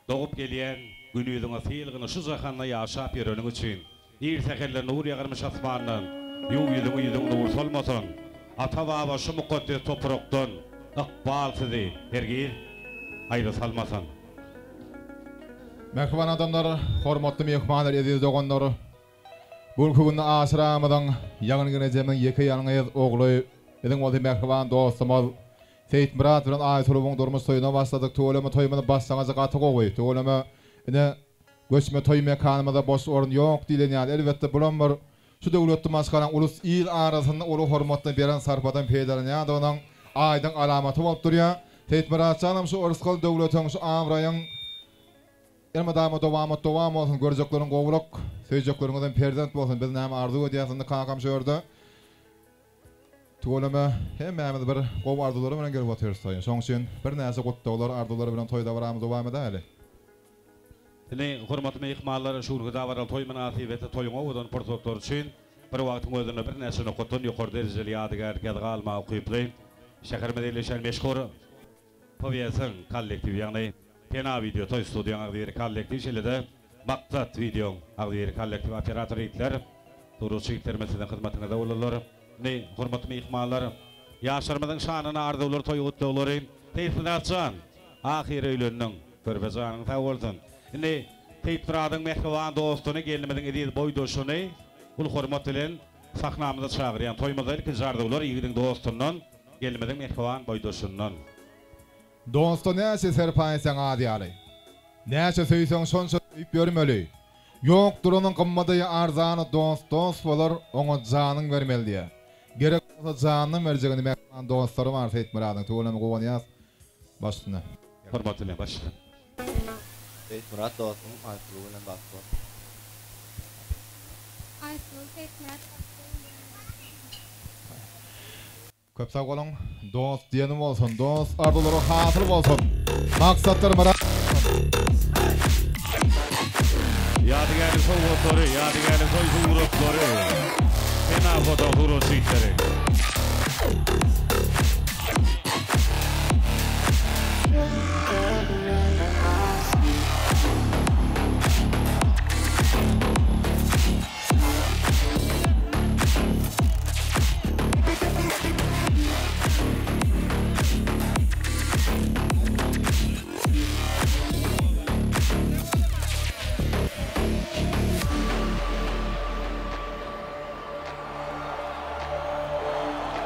Dogup gelýän Gün ýüzüňe sylgyny şu jahanda ýaşap ýöreniň üçin. Ir säherler nur ýagarmyş asmandan, Ýuw ýüzüňi ýüzüň nur solmasyn. Ata-baba şu mukaddes toprakdan, Ykbal sizi hergiz aýra salmasyn. Mähriban adamlar, hormatly myhmanlar, eziz doganlar! Bu günki günde Aşyr agamyzyň, ýagny ejemiziň ýeke ýalňyz ogly, biziň bolsa mähriban dostumyz Seýitmyrat bilen Aýsuluwyň durmuş toýuna başladyk. Tüweleme toýumyz başlangyjy gaty gowy. Tüweleme ine göçme toý mekanymyzda boş orun ýok diýlen ýaly. Elbetde bulam bir şu döwletli maşgalaň ulus il arasynda uly hormatdan beren sarpadan peýdalanýandygynyň aýdyň alamaty bolup durýar. Seýitmyratjanam şu yrsgal döwletiň şu abraýyň Elmydama dowamat dowam bolsun görjekleriň gowulyk söýjekleriňizem perzent bolsun biz näme arzuw edýäs indi kakam şu ýerde tüweleme hemmämiz bir gowy arzuwlar bilen gelip otyrys toýa şoň üçin birnäçe gutlaglar arzuwlar bilen toý dabaramyzy dowam edäýeli. Indi hormatly myhmanlar şu günki dabaraly toý mynasybetli toýuň owadan pursatlary üçin bir wagtyň özünde birnäçe nokatdan ýokary derejeli ýadygärlik ýazga almaga ukyply şäherimize ýerleşen meşhur PWS-iň kollektiwi ýagny Pena wideo toý studiýaň agzybir kollektiwi şeýle-de Maksat wideoň agzybir kollektiwi operator ýigitler suratçy ýigitlerimiz siziň hyzmatyňyzda bolarlar. Indi hormatly myhmanlar ýaşlarymyzyň şanyna arzuwlar toý gutlaglary Seýitmyrat jan ahyry öýlendiň körpe janyň sag bolsun. Indi Seýitmyradyň mähriban dostuny gelnimiziň eziz boýdaşyny. Uly hormat bilen sahnamyza çagyrýan. Toýumyzda ilkinji arzuwlar ýigidiň dostundan, gelnimiziň mähriban boýdaşyndan. Dosta näçe serpaý etseň az ýaly. Näçe söýseň şonça söýüp ýörmeli. Ýok duranyň gymmady arzany dost dost bolar oňa janyň bermeli diýä. Gerek bolsa janyny berjegini mähriban dostlary bar Seýitmyradyň tüweleme guwanýas baş üstüne. Hormat bilen baş üstüne. Seýitmyrat dostum Aýsuluw bilen bagtly bol. Aýsuluw Seýitmyrat bagtly bolun. Köp sag boluň dost diýeni bolsun dost arzuwlary hasyl bolsun maksatlar myrat bolsun. Ýadygärlik sowgatlary, ýadygärlik toý suratlary, Sena foto surat şitleri.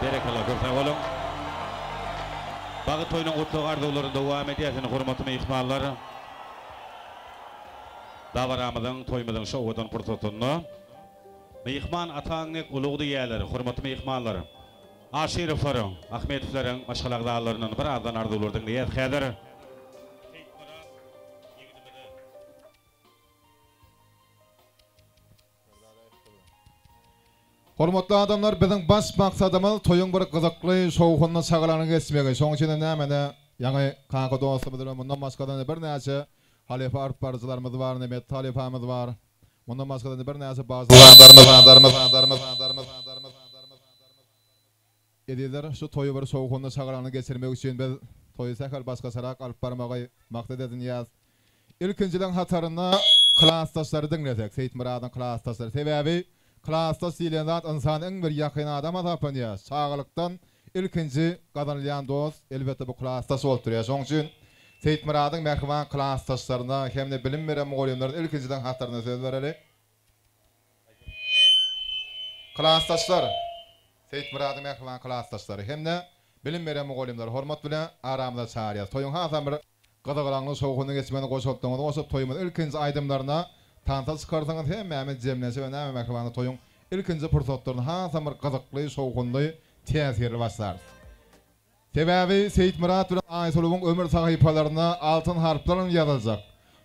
Berekella köp sag boluň. Bagyt toýunyň gutlag arzuwlaryny dowam edýär seni hormatly myhmanlar. Dabaramyzyň, toýumyzyň şu owadan pursatynda Myhman ataň dek ulug diýýärler, hormatly myhmanlar. Aşyrowlaryň, Ahmedowlaryň maşgala agzalaryndan bir azdan arzuwlar diňleýäs häzir. Seýitmyrat ýigidimize. Hormatly adamlar biziň baş maksadymyz toýuň bir gyzykly şowhunly şagalaňly geçmegi şoň üçinem nämede ýaňy kaka dostumyz bilen mundan başgada birnäçe halypa alyp baryjylarymyz bar Nemet halypamyz bar mundan başgada birnäçe bagşy Ezizler şu toýy bir şowhunly şagalaňly geçirmek üçin biz toýy sähel başgaçarak alyp barmagy maksat edinýäs. Ilkinjileň hatarynda klasdaşlary diňlesek, Seýitmyradyň klasdaşlary. Sebäbi klasdaş diýlen zat ynsana iň bir ýakyn adam hasaplanýar. Çagalykdan ilkinji gazanylýan dost elbetde bu klasdaş bolup durýar. Şonuň üçin Seýitmyradyň mähriban klasdaşlaryna hem-de bilim beren mugallymlaryna ilkinjileň hatarynda söz bereli. Klasdaşlar, Seýitmyradyň mähriban klasdaşlary hem-de bilim beren mugallymlary hormat bilen aramyza çagyrýarys. Toýuň hasam bir gyzgalaňly şowhunly geçmegine goşantlaryňyzy goşup, toýumyzyň ilkinji aýdymlaryna tansa çykarsaňyz hemmämiz jemlenşip we näme mähribanlar toýuň ilkinji pursatlaryny hasam bir gyzykly, şowhunly, täsirli başlarys. Sebäbi Seýitmyrat bilen Aýsuluwyň ömür sahypalaryna altyn harplar bilen ýazyljak.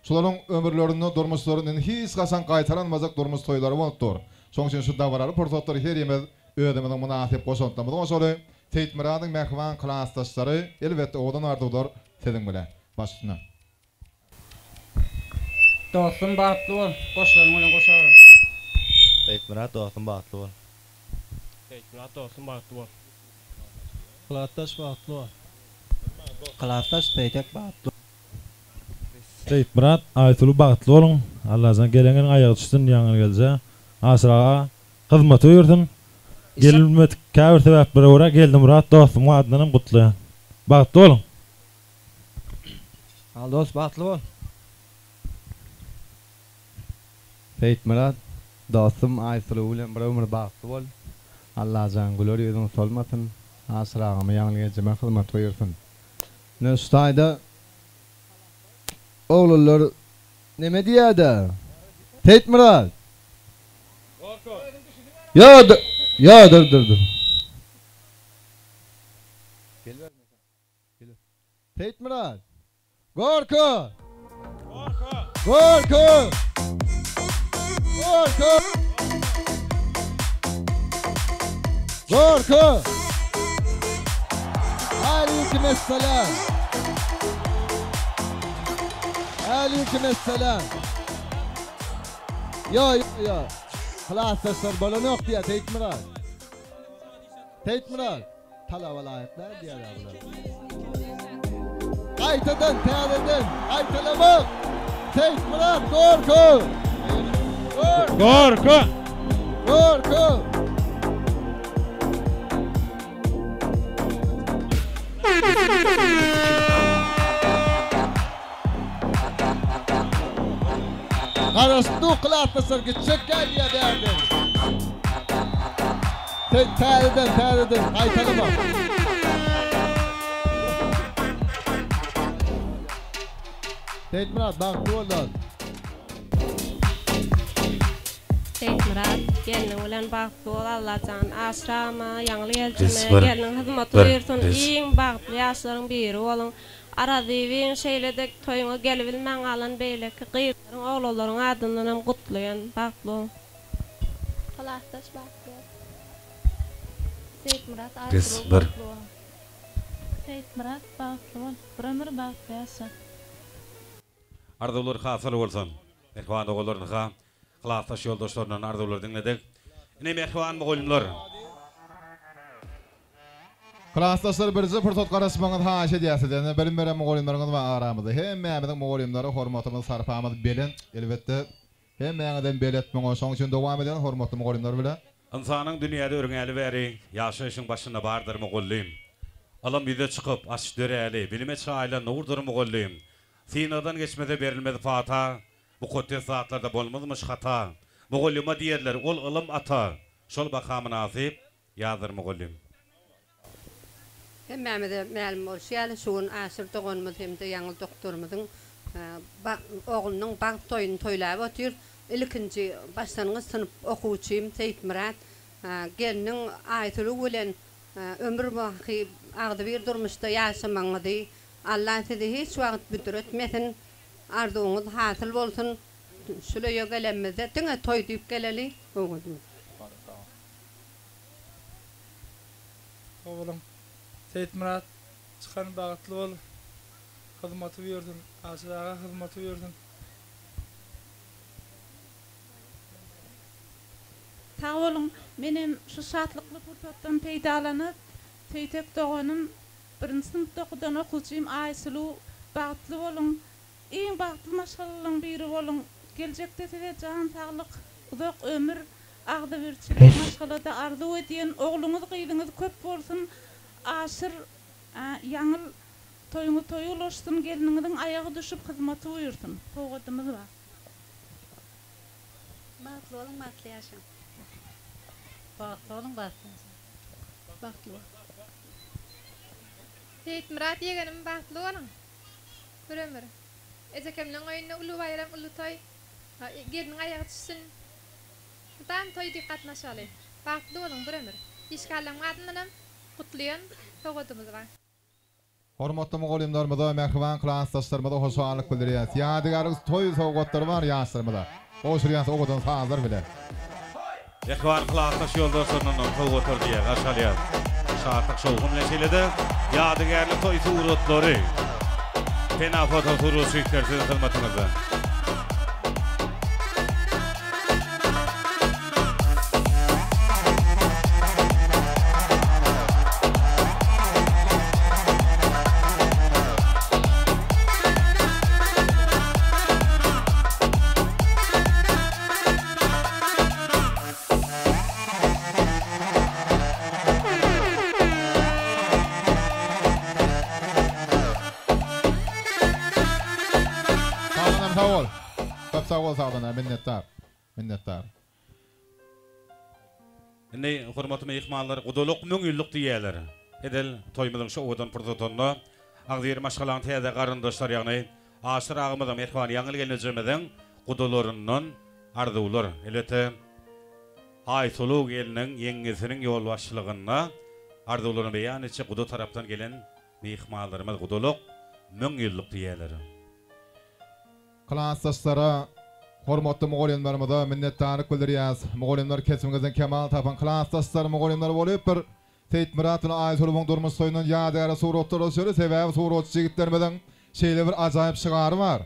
Şularyň ömürlerinde, durmuşlarynda indi hiç haçan gaýtalanmajak durmuş toýlary bolup dur. Şonuň üçin şu dabaraly pursatlary herimiz özümiziň mynasyp goşantlarymyzy goşaly. Seýitmyradyň mähriban klasdaşlary, elbetde owadan arzuwlar siziň bilen. Baş üstüne. Dostum bagtly bol, goşlaryň bilen goşaryn. Seýitmyrat dostum bagtly bol. Seýitmyrat dostum bagtly bol. Klasdaş bagtly bol. Klasdaş Seýtek bagtly bol. Seýitmyrat Aýsulu bagtly boluň Allajan gelen gelin aýagy düşsün ýaňy gelje Aşyr aga hyzmaty buýursyn Gelinmedik käbir sebäplere görä Geldimyrat dostumyň adyndanam gutlaýan bagtly boluň. Al dos bagtly bol. Seýitmyrat dostum Aýsuluw bilen bir ömür bagtly bol. Allajan güler ýüzüň solmasyn. Aşyr agama ýagny ejeme hyzmat buýursyn. Ine şu taýda oglanlar neme diýýädä? Seýitmyrat! Ýo ýo dur dur dur. Seýitmyrat! Gorka! Gorka! Gorka! Gorka! Aleyküm esselam! Aleyküm esselam! Ýo ýo ýo. Klasdaşlar bolanok diýýär Seýitmyrat. Seýitmyrat. Talaba laýyk däl diýýärler bular. Gaýtadan täzeden gaýtalamak. Seýitmyrat Gorka! Gorka! Gorka! Garaşyp dur klasdaşlar gitjek gelýär bärden. Täzeden, täzeden, gaýtalama. Seýitmyrat, bagtly bol dost. Seýitmyrat, gelniň bilen bagtly bol Allajan aşyrama, ýaňly Res geljeme, bir, gelniň hyzmaty bir, buýursun, res. iň bagtly ýaşlaryň biri boluň. Arazybyň şeýle-de toýuňa gelibilmän galan beýleki gyzlaryň, oglanlaryň adyndanam gutlaýan. Bagtly boluň. Klasdaş bagtly bol. Seýitmyrat Res Aýsuluw bir. bagtly boluň. Seýitmyrat bagtly bol. Bir ömür bagtly ýaşa. Arzuwlar hasyl bolsun. Mähriban doganlar ynha klasdaş ýoldaşlaryndan arzuwlary diňledik. Ine mähriban mugallymlar. Klasdaşlar birje pursat garaşmagyňyzy haýyş edýäs sizden. Bilim beren mugallymlaryňyz bar aramyzda. Hemmämiziň mugallymlara hormatymyz, sarpamyz belent. Elbetde, hemmäňizem belet muňa. Şoň üçin dowam edeliň hormatly mugallymlar bile. Ynsanyň dünýäde örňäli bäri ýaşaýşyň başynda bardyr mugallym. Ylym ýüze çykyp, açyş döräli, bilime çaýylan nurdur mugallym. Synagdan geçmese berilmez pata, Mukaddes zatlarda bolmazmyş hata. Mugallyma diýerler, ol ylym ata, Şol baha mynasyp, Ýazdyr mugallym. Hemmämize mälim bolşy ýaly, şu gün Aşyr doganymyz hem-de Ýaňyl doktorymyzyň oglunyň bagt toýuny toýlap otyr. Ilkinji başlangyç synp okuwçym Seýitmyrat gelniň Aýsuluw bilen ömür baky agzybir durmuşda ýaşamagyňyzy, Alla sizi hiç wagt büdretmesin, arzuwyňyz hasyl bolsun. Şul öýe gelenimizde diňe toý diýip geleli. Sag boluň. Seýitmyrat çykan bagtly bol. Hyzmaty buýursyn. Aşyr aga hyzmaty buýursyn. Sag boluň. Menem şu şatlykly pursatdan peýdalanyp, Seýtek doganym, birinji synpda okudan okuwçym Aýsuluw bagtly boluň. Iň bagtly maşgalalaryň biri boluň. Geljekde size jan saglyk, uzak ömür, agzybirçilik maşgalada arzuw edýän. Ogluňyz gyzyňyz köp bolsun. Aşyr Ýaňyl toýuňyz toýa ulaşsyn, gelniňiziň aýagy düşüp hyzmaty buýursyn. Sowgadymyz bar. Bagtly boluň bagtly ýaşaň. Bagtly boluň bagtly ýaşaň. Bagtly bol. Seýitmyrat ýegenim bagtly boluň. Bir ömür. Ejekemleň öýünde uly baýram uly toý. Gelniň aýagy düşsün. Mydam toý dik gatnaşaly. Bagtly boluň bir ömür. Işgärleň adyndanam gutlaýan sowgadymyz bar. Hormatly mugallymlarymyza, mähriban klasdaşlarymyza hoşallyk bildirýäs. Ýadygärlik toý sowgatlary bar ýaşlarymyza. Gowşurýas owadan sazlar bile. Mähriban klasdaş ýoldaşlaryndan sowgatlar diýýär, garşy alýas. Şatlyk şowhun bilen şeýle-de ýadygärlik toý suratlary. Pena foto suratçyklar siziň hyzmatyňyzda. Sagdanam sag bol. Köp sag bol Sagdana minnetdar. Minnetdar. Indi hormatly myhmanlar gudalyk müňýyllyk diýýärler. Edil toýumyzyň şu owadan pursatynda agzybir maşgalaň täze garyndaşlary ýagny Aşyr agamyzyň mähriban Ýaňyl gelnejemiziň gudalaryndan arzuwlar elbetde Aýsuluw gelniň ýeňňesiniň ýolbaşçylygynda arzuwlaryny beýan etjek guda tarapdan gelen myhmanlarymyz gudalyk müňýyllyk diýýärler. Klasdaşlara, hormatly mugallymlarymyza minnetdarlyk bildirýäs. Mugallymlar kesbiňizden kemal tapyň. Klasdaşlar, mugallymlar bolup bir Seýitmyrat bilen Aýsuluwyň durmuş toýundan ýadygärlik suratlar düşeli. Sebäbi suratçy ýigitlerimiziň şeýle bir ajaýyp şygary bar.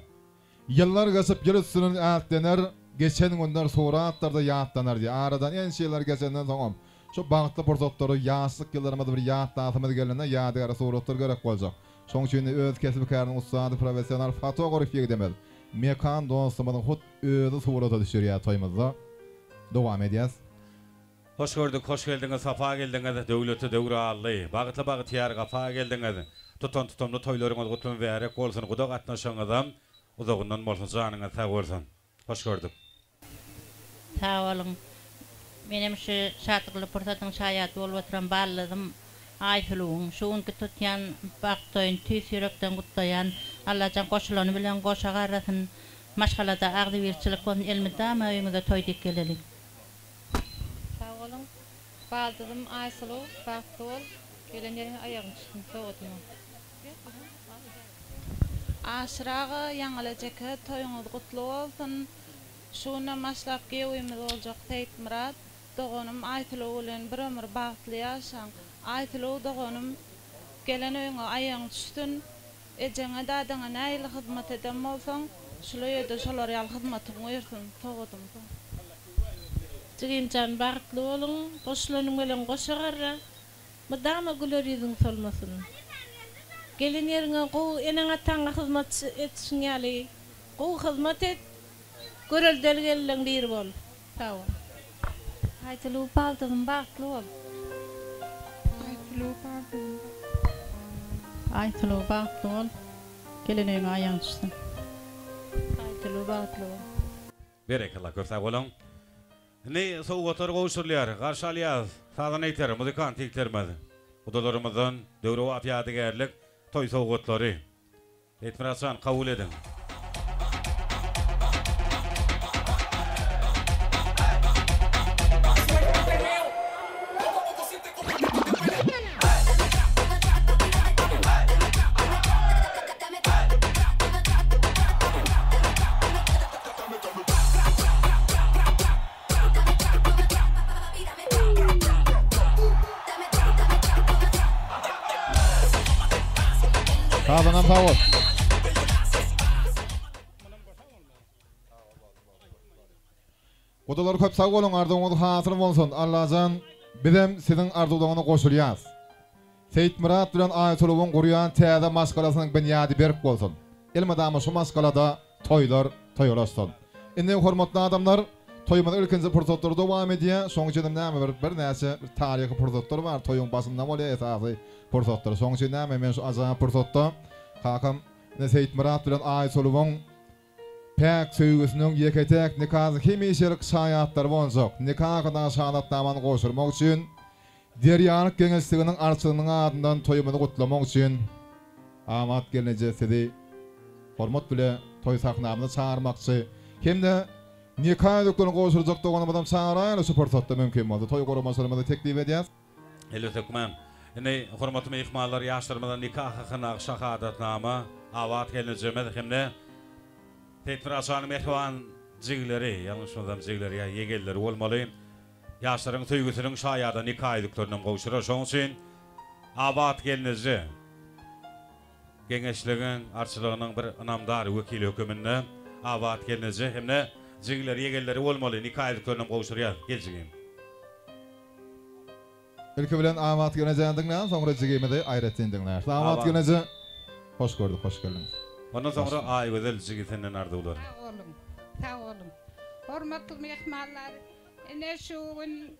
Ýyllar geçip ýyl üstünden ätlener, geçen günler suratlarda ýatlanar diýýär. Aradan ençe ýyllar geçenden soňam şu bagtly pursatlary, ýaşlyk ýyllarymyzy bir ýatlasymyz gelende ýadygärlik suratlar gerek boljak. Şoň üçin-de öz kesbi-käriniň ussady professional fotograf ýigidimiz Mekan dostumyzyň hut özi surata düşürýär toýumyzda. Dowam edýäs. Hoş gördük, hoş geldiňiz, sapa geldiňiz, Döwletli döwür aldy, bagtly bagtyýar gapa geldiňiz. Tutan tutumly toýlaryňyz gutly mübärek bolsun, guda gatnaşygyňyzam uzagyndan bolsun, janyňyz sag bolsun. Hoş gördük. Sag boluň. Menem şu şatlykly pursatyň şaýady bolup oturan ballyzym Aýsuluwyň şu günki tutýan bagt toýuny tüýs ýürekden gutlaýan. Allajan goşulany bilen goşa garrasyn. Maşgalada agzybirçilik bolsun elmydama öýüňize toý diýip geleliň. Sag boluň. Baldyzym Aýsuluw bagtly bol. Gelen ýeriňe aýagyň düşsün sowgadyma. Aşyr aga, Ýaňyl ejeke toýuňyz gutly bolsun. Şu günden başlap giýewimiz boljak Seýitmyrat doganym Aýsuluw bilen bir ömür bagtly ýaşaň. Aýsuluw doganym gelen öýüňe aýagyň düşsün. Ejeňe dadaňa nähili hyzmat eden bolsaň, şul öýede şolar ýaly hyzmatyň buýursyn. Sowgadyň soň. Jigimjan bagtly boluň, goşulanyň bilen goşa garra, mydama güler ýüzüň solmasyn. Gelen ýeriňe gowy eneň-ataňa hyzmat etişiň ýaly gowy hyzmat et, göreldeli gelinleň biri bol. Sag bol. Aýsuluw baldyzym bagtly bol. Aýsuluw baldyzym Aýsuluw bagtly bol. Gelen öýüňe aýagyň düşsün. Aýsuluw bagtly bol. Berekella köp sag boluň. Indi sowgatlar gowşurylýar. Garşy alýas sazanda ýigitler, muzykant ýigitlerimiz. Gudalarymyzdan döwrebap ýadygärlik toý sowgatlary. Seýitmyrat jan kabul ediň. Sazanam sag bol. Gudalar köp sag boluň arzuwyňyz hasyl bolsun Allajan bizem siziň arzuwlaryňyza goşulýas. Seýitmyrat bilen Aýsuluwyň gurýan täze maşgalasynyň binýady berk bolsun. Elmydama şu maşgalada toýlar toýalaşsyn. Indi hormatly adamlar toýumyz ilkinji pursatlary dowam edýär. Şoň üçinem näme bir birnäçe bir taryhy pursatlar bar toýuň başynda bolýar esasy pursatlar. Şoň üçin näme men şu ajaýyp pursatda kakam ine Seýitmyrat bilen Aýsuluwyň Päk söýgüsiniň ýeke-täk nikasy hemişelik şaýatlary boljak nika hakyndaky şahadatnamany gowşurmak üçin Derýalyk geňeşliginiň arçynynyň adyndan toýumyzy gutlamak üçin Abat gelneje sizi hormat bile toý sahnamyza çagyrmakçy hem-de nika ýüzüklerini gowşurjak doganymyzam çagyraýaly şu pursatda mümkin bolsa toý guramaçylarymyza teklip edýäs. Elbetde hökman. Indi hormatly myhmanlar ýaşlarymyza nika hakyndaky şahadatnama Abat gelnejemiz hem-de Seýitmyrat şanyň mähriban jigileri, ýalňyşmasam jigileri ýa ýegenleri bolmaly, ýaşlaryň söýgüsiniň şaýady nika ýüzüklerinem gowşurar. Şonuň üçin Abat gelneje geňeşligiň arçylygynyň bir ynamdar wekili höküminde Abat gelneje hem-de jigileri, ýegenleri bolmaly nika ýüzüklerinem gowşurýar. Gel jigim. Ilki bilen Abat gelnejäni diňläň, soňra jigimizi aýratyn diňläris. Abat gelneje, hoş gördük, hoş geldiňiz. Ondan soňra Aýgözel jigi senden arzuwlar. Sag boluň, sag boluň. Hormatly myhmanlar, ine şu gün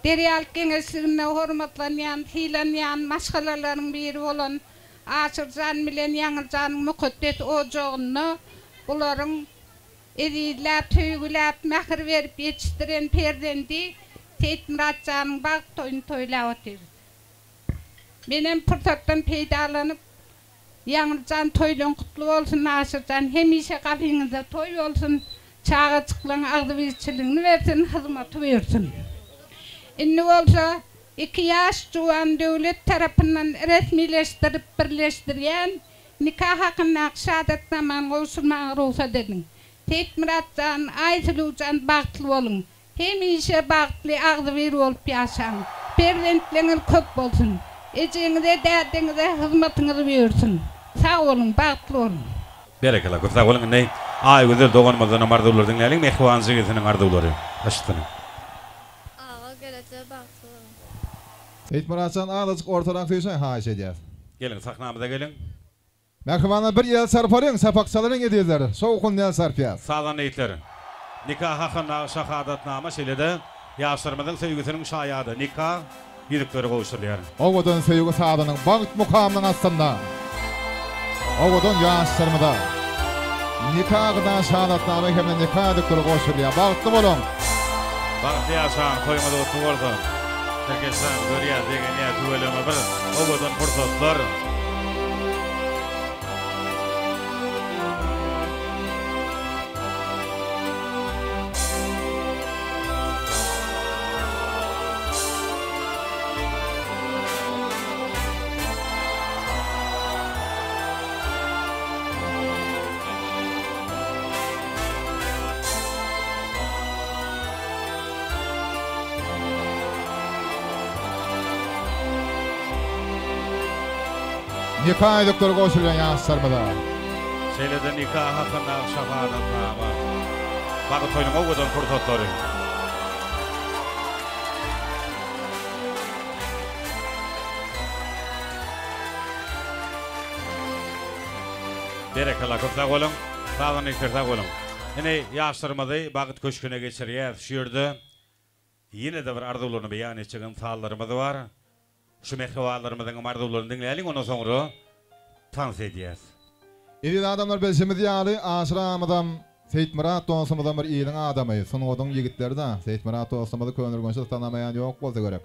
Derýalyk geňeşliginde hormatlanýan, sylanýan maşgalalaryň biri bolan Aşyrjan bilen Ýaňyljanyň mukaddes ojagynda bularyň Ezizläp, söýgüläp, mähir berip ýetişdiren perzendi Seýitmyrat janyň bagt toýuny toýlap otyrys. Menem pursatdan peýdalanyp, Ýaňyl jan toýlaň gutly bolsun, Aşyr jan hemişe gapyňyzda toý bolsun, çagajyklaň agzybirçiligini bersin, hyzmaty buýursyn. Indi bolsa iki ýaş juwan döwlet tarapyndan resmileşdirip birleşdirýän Nika hakyndaky şahadatnamany gowşurmaga rugsat ediň. Seýitmyrat jan, Aýsuluw jan bagtly boluň. Hemişe bagtly, agzybir bolup ýaşaň. Perzentleňiz köp bolsun. Ejeňize, dädeňize hyzmatyňyz buýursyn. Sag boluň, bagtly boluň. Berekella köp sag boluň indi Aýgözel doganymyzdanam arzuwlar diňläliň mähriban jigisiniň arzuwlary aşytsyny. Aga geleje bagtly boluň. Seýitmyratjan azajyk ortarak süýşäý haýyş edýäs. Geliň sahnamyza geliň. Mähribanlar bir el çarpalyň çapak çalalyň ezizler şowhunly el çarpýas. Sazanda ýigitler. Nika hakyndaky şahadatnama şeýle-de ýaşlarymyzyň söýgüsiniň şaýady nika ýüzükleri gowşurylýar. Owadan söýgi sazynyň bagt mukamynyň astynda owadan ýaşlarymyza nika hakyndaky şahadatnama hem-de nika ýüzükleri gowşurylýar. Bagtly boluň! Bagtly ýaşaň, toýuňyz gutly bolsun. Tirkeşjan, görýäs, begenýäs, tüweleme bir owadan pursatlar. Nika ýüzükleri gowşurýan ýaşlarymyza. Şeýle-de nika hakyndaky şahadatnama. Bagt toýunyň owadan pursatlary. Berekella köp sag boluň. Sazanda ýigitler sag boluň. Ine ýaşlarymyzy Bagt köşgüne geçirýäs. Şu ýerde ýene-de bir arzuwlaryny beýan etjek ynsanlarymyz bar. Şu mähribanlarymyzyňam arzuwlaryny diňläliň ondan soňra tans edýäs. Eziz adamlar bilşimiz ýaly Aşyr agamyzam Seýitmyrat dostumyzam bir iliň adamy, sungatyň ýigitleri-da. Seýitmyrat dostumyzy Köneürgençde tanamaýan ýok bolsa gerek.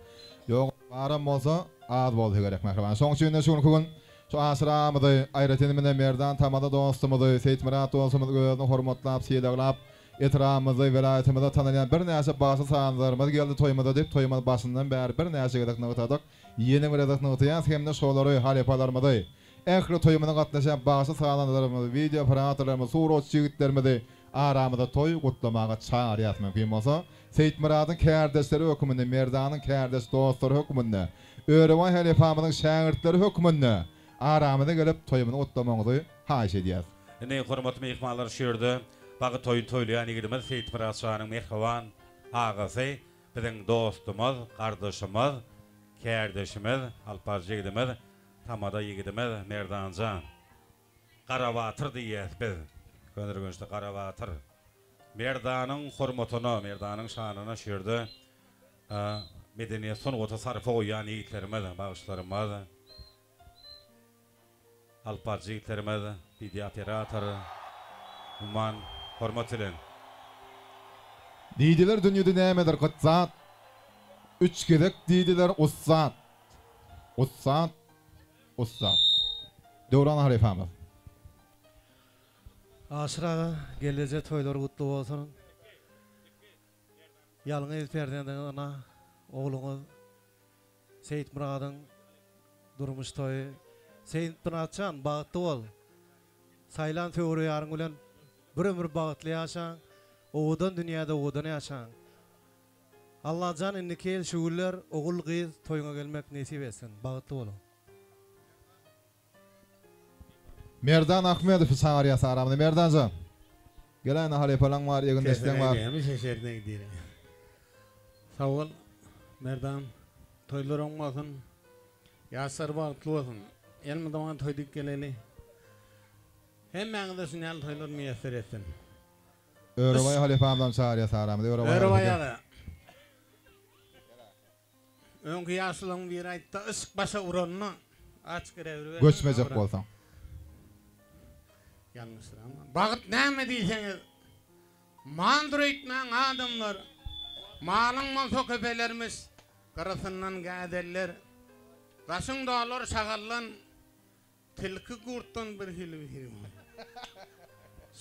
Ýok baram bolsa az bolsa gerek mähriban. Şoň üçin-de şu günki gün şu Aşyr agamyzy, aýratyn mine Merdan Tamada dostumyzy, Seýitmyrat dostumyzy özüni hormatlap, sylaglap, etrabymyzda, welaýatymyzda tanalýan birnäçe bagşy-sazandalarymyz geldi toýumyza diýip toýumyz başyndan bäri birnäçe gezek nygtadyk. Ýene bir gezek nygtaýas hem-de şolary, halypalarymyzy, Ähli toýumyza gatnaşýan bagşy-sazandalarymyzy, wideo operatorlarymyzy, suratçy ýigitlerimizi aramyza toý gutlamaga çagyrýas. Mümkin bolsa, Seýitmyradyň kärdeşleri hökmünde, Merdanyň kärdeş dostlary hökmünde, Örebaý halypamyzyň şägirtleri hökmünde aramyza gelip toýumyzy gutlamagyňyzy haýyş edýäs. Indi hormatly myhmanlar şu ýerde bagy toýuny toýlaýan ýigidimiz Seýitmyrat şanyň mähriban agasy, biziň dostumyz, gardaşymyz, kärdeşimiz, alyp baryjy ýigidimiz Tamada ýigidimiz Merdanjan. Garabatyr diýýäs biz. Köneürgençde Garabatyr. Merdanyň hormatyna, Merdanyň şanyna şu ýerde medeniýet sungata sarpa goýýan ýigitlerimiz, bagşylarymyz, alyp baryjy ýigitlerimiz, wideo operator, umuman hormat bilen. Diýdiler dünýede nämedir gyt zat, Üç gezek diýdiler ussat. Ussat, ussat. Döwran halypamyz. Aşyr aga gelneje toýlary gutly bolsun. Ýalňyz perzendiňiz ana ogluňyz Seýitmyradyň durmuş toýy. Seýitmyratjan bagtly bol. Saýlan söwer ýaryň bilen bir ömür bagtly ýaşaň. Owadan dünýäde owadan ýaşaň. Allajan indiki ýyl şu günler ogul gyz toýuňa gelmek nesip etsin. Bagtly boluň. Merdan Ahmedowy çagyrýas aramyza Merdanjan geläýne halypalaň bar egindeşleň bar. Hemişe şerine gidýär. Sag bol Merdan. Toýlar oň bolsun. Ýaşlar bagtly bolsun. Elmydama toý dik geleli. Hemmäňize şunýaly toýlar miýesser etsin. Örebaý halypamyzam çagyrýas aramyza Örebaý halypa Örebaý gel. aga. Öňki ýaşularyň biri aýtdy, yşk başa uranda aç girebiber. Göçmejek bolsaň. Ýalňyşdyramok. Bagt näme diýseňiz, maldyr öýtmäň adamlar. Malyň bolsa köpelermiş, gyrasyndan gäderler. Daşyň dolar şagaldan. Tilki gurtdan bir hili bir hili bol.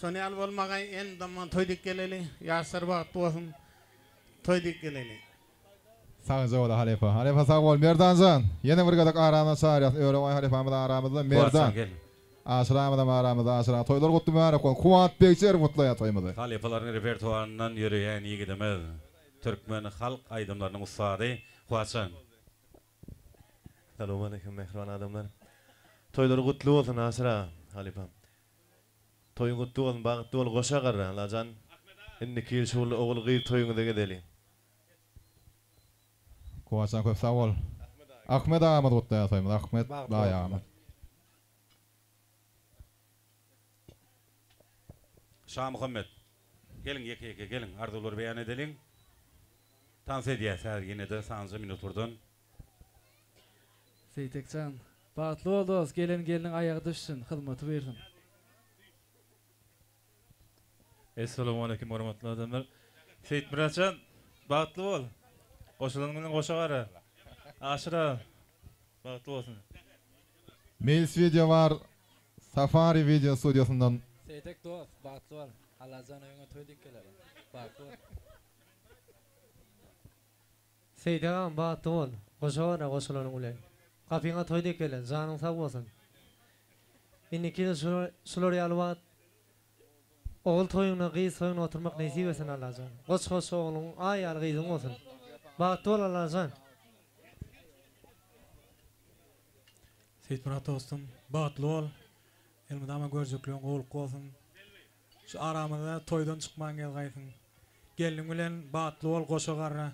Şony ýaly bolmagaý endamman toý dik geleli. Ýaşlar bagtly bolsun. Toý dik geleli. Sagja bol halypa. Halypa sag bol Merdanjan. Ýene bir gezek aramyza çagyrýas. Örebaý halypamyz aramyzda Merdan. Aşyr agamyzam aramyzda Aşyr aga toýlar gutly mübärek bolsun. Kuwat Begçi gutlaýar toýumyzy. Halypalaryň repertuaryndan ýöreýän ýigidimiz. Türkmen halk aýdymlarynyň ussady Kuwatjan. Salowmaleýkim mähriban adamlar. Toýlary gutly bolsun Aşyr aga, halypam. Toýuň gutly bolsun, bagtly bol goşa garra Allajan. Indiki ýyl şugully ogul gyz toýuňyza gezeli. Kuwatjan köp sag bol. Ahmet agamyz gutlaýar toýumyzy Ahmet daýy agamyz. Şamuhammet. Geliň ýeke ýeke geliň arzuwlary beýan edeliň. Tans edýäs häzir ýenede sanlyja minutlardan. Seýtekjan. Bagtly bol dos, gelen gelniň aýagy düşsün, hyzmaty buýrsyn. Essalamualeýkum hormatly adamlar. Seýitmyratjan bagtly bol. Goşulanyň bilen goşa gara. Aşyr aga, bagtly bolsun. Meýlis wideo bar Safari wideo studiýasyndan. Seýtek dost, bagtly bol. Allajan öýüňe toý dik geler. Bagtly bol. Seýtek agam bagtly bol. Goşa gara goşulanyň bilen. Gapyňa toý dek gelen. Janyň sag bolsun. Indiki ýyl şular ýaly wagt ogul toýuňda gyz toýuňda oturmak nesip etsin Allajan. Goç goç ogluň aý ýaly gyzyň bolsun. Bagtly bol Allajan. Seýitmyrat dostum bagtly bol. Elmydama görjekligiň gowluk bolsun. Şu aramyzda toýdan çykman gel gaýsyn. Gelniň bilen bagtly bol goşa garra.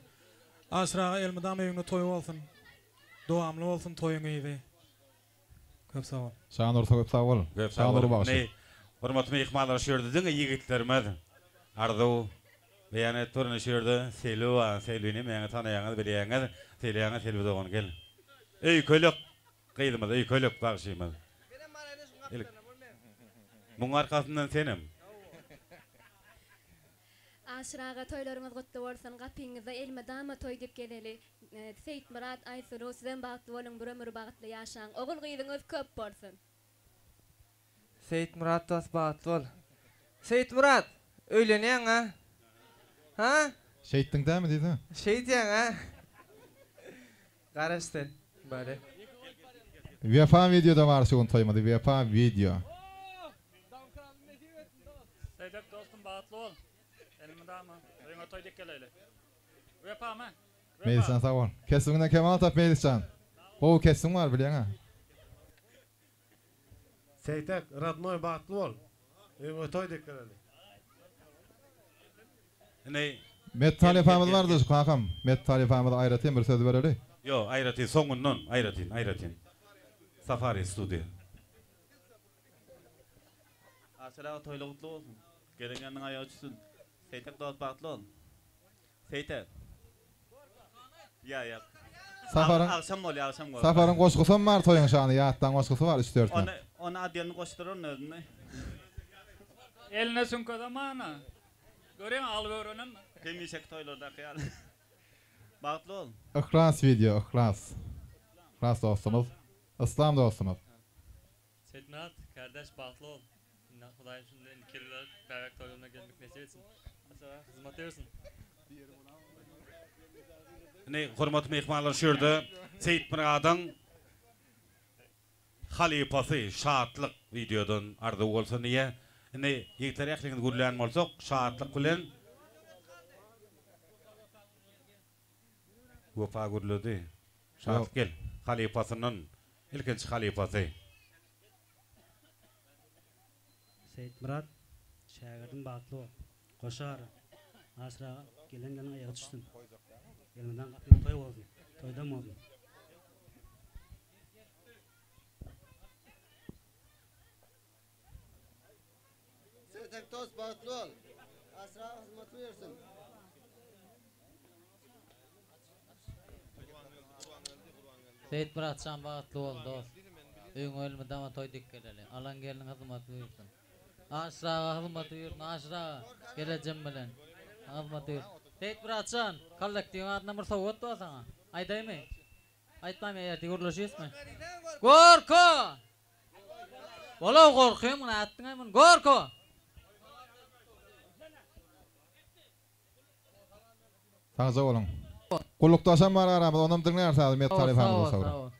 Aşyr aga elmydama öýüňde toý bolsun. Dowamly bolsun toýuň yzy. Köp sag bol. Şanursa köp sag bol. Köp sag Şanur bol. bagşy. Indi hormatly myhmanlar şu ýerde diňe ýigitlerimiz arzuw beýan edip dur. Indi şu ýerde Selbi bar. Selbini meňi tanaýaňyz bilýäňiz. Selýaňa Selbi dogan gel. Öýkelek gyzymyz öýkelek bagşymyz. Ilk Muň arkasyndan senem. Aşyr aga toýlaryňyz gutly bolsun gapyňyzda elmydama toý dip gezeli Seýitmyrat Aýsuluw sizem bagtly boluň bir ömür bagtly ýaşaň ogul gyzyňyz köp bolsun. Seýitmyrat dos bagtly bol. Seýitmyrat öýlenýäň a? Ha? Şeýtdiň dämi diýsene. Şeýdýäň a? Garaş sen. Bale. Wepa videoda bar şu gün toýumyzy Wepa video. Seýdek dostum bagtly bol. Elmydama öýüňe toý dik geleýli. Wepamy? Wepa. Meýlisjan sag bol. Kesbiňden kemal tap Meýlisjan. Gowy kesbiň bar bilýäňä. Seýtek radnoý bagtly bol. Öýüňe toý dek geleli. Indi Met gel gel talypamyz gel bardy gel. şu kakam. Met talypamyza aýratyn bir söz bereli. Ýok aýratyn soňundan aýratyn aýratyn. Safari studio. Aşyr aga toýly gutly bolsun. Gelen gelniň aýagy düşsün. Seýtek dost bagtly bol. Seýtek. Ýa ýa. Safaryň Agşam bolýar agşam gorka. Safaryň goşgusam bar toýuň şany ýatdan goşgusy bar üç dörtne. Ony ony adelny goşduraryn özüni. Eline süňke zamana. Görýäň alyp öwrenenmi? Hemişeki toýlardaky ýaly. Bagtly bol. Yhlas video Yhlas. Yhlas dostumyz. Yslam dostumyz. Seýitmyrat kardeş bagtly bol. Indi Hudaýym şunda indiki ýyllar bäbek toýlaryna gelmek nesip etsin. Hyzmat bersin. Indi hormatly myhmanlar şu ýerde Seýitmyradyň halypasy Şatlyk wideodan arzuw bolsun diýýär. Indi ýigitler ähliňiz gürlän bolsak Şatlyk bilen Wepa gürledi. Şatlyk gel. Halypasyndan ilkinji halypasy. Seýitmyrat şägirdim bagtly bol. Goşa ara. Aşyr aga gelen gelin aýagy düşsün. Gelmeden gapyň toý bolsun. Toýdan bolsun. Seýtek dost bagtly bol. Aşyr aga hyzmaty bersin. Seýitmyratjan bagtly bol dos. Öýüňe elmydama toý dik geleli. Alan gelniň hyzmaty buýursyn. Aşyr aga hyzmaty buýursyn Aşyr aga gelejem bilen hyzmaty buýursyn. Seýitmyratjan kollektiwiň adyndan bir sowgat bar saňa. Aýdaýmy? Aýtmaýmy ertir gürleşýäsmi? Gorko! Bolaw gorkyň muny aýtdyňaý muny gorko! Sagja boluň. Gullukdaşam bar aramyzda onam diňläris häzir Met Sag bol, sag talypamyzdan bol, soňra. sag bol.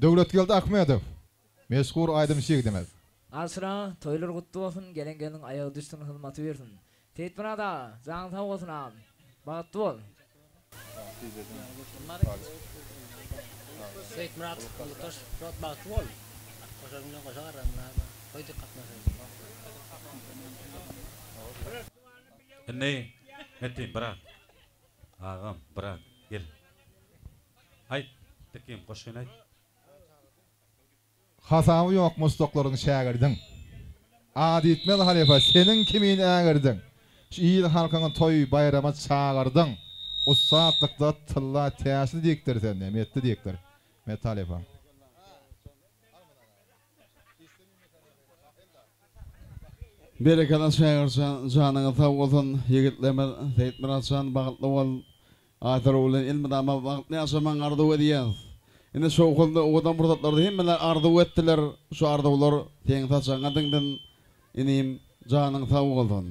Döwletgeldi Ahmedow. Meşhur aýdymçy ýigdimiz. Aşyr aga toýlar gutly bolsun gelen gelniň aýagy düşsün hyzmaty bersin Seýitmyrat aga janyň sag bolsun agam bagtly bol. Seýitmyrat Ulutaş şuwagt bagtly bol. Goşa günden goşa garra myrat toý dik gatnaşaýyn. Indi Metin brat. Agam brat gel. Aýt dikim goşgyny aýt. Hasaby ýok muşdaklaryň şägirdiň. Ady ýitmez halypa seniň kimin ägirdiň. Şu il halkyňy toý baýrama çagyrdyň. Ussatlykda tylla täşli diýikdir sen Metdi diýikdir. Met halypa. Berekella şägirtjan janyňyz sag bolsun ýigitlerimiz Seýitmyratjan bagtly bol Aýsuluw bilen elmydama bagtly ýaşamagyňy arzuw edýäs. Indi şowhunly owadan pursatlarda hemmeler arzuw etdiler şu arzuwlar seň saçagyňa diňsin inim janyň sag bolsun.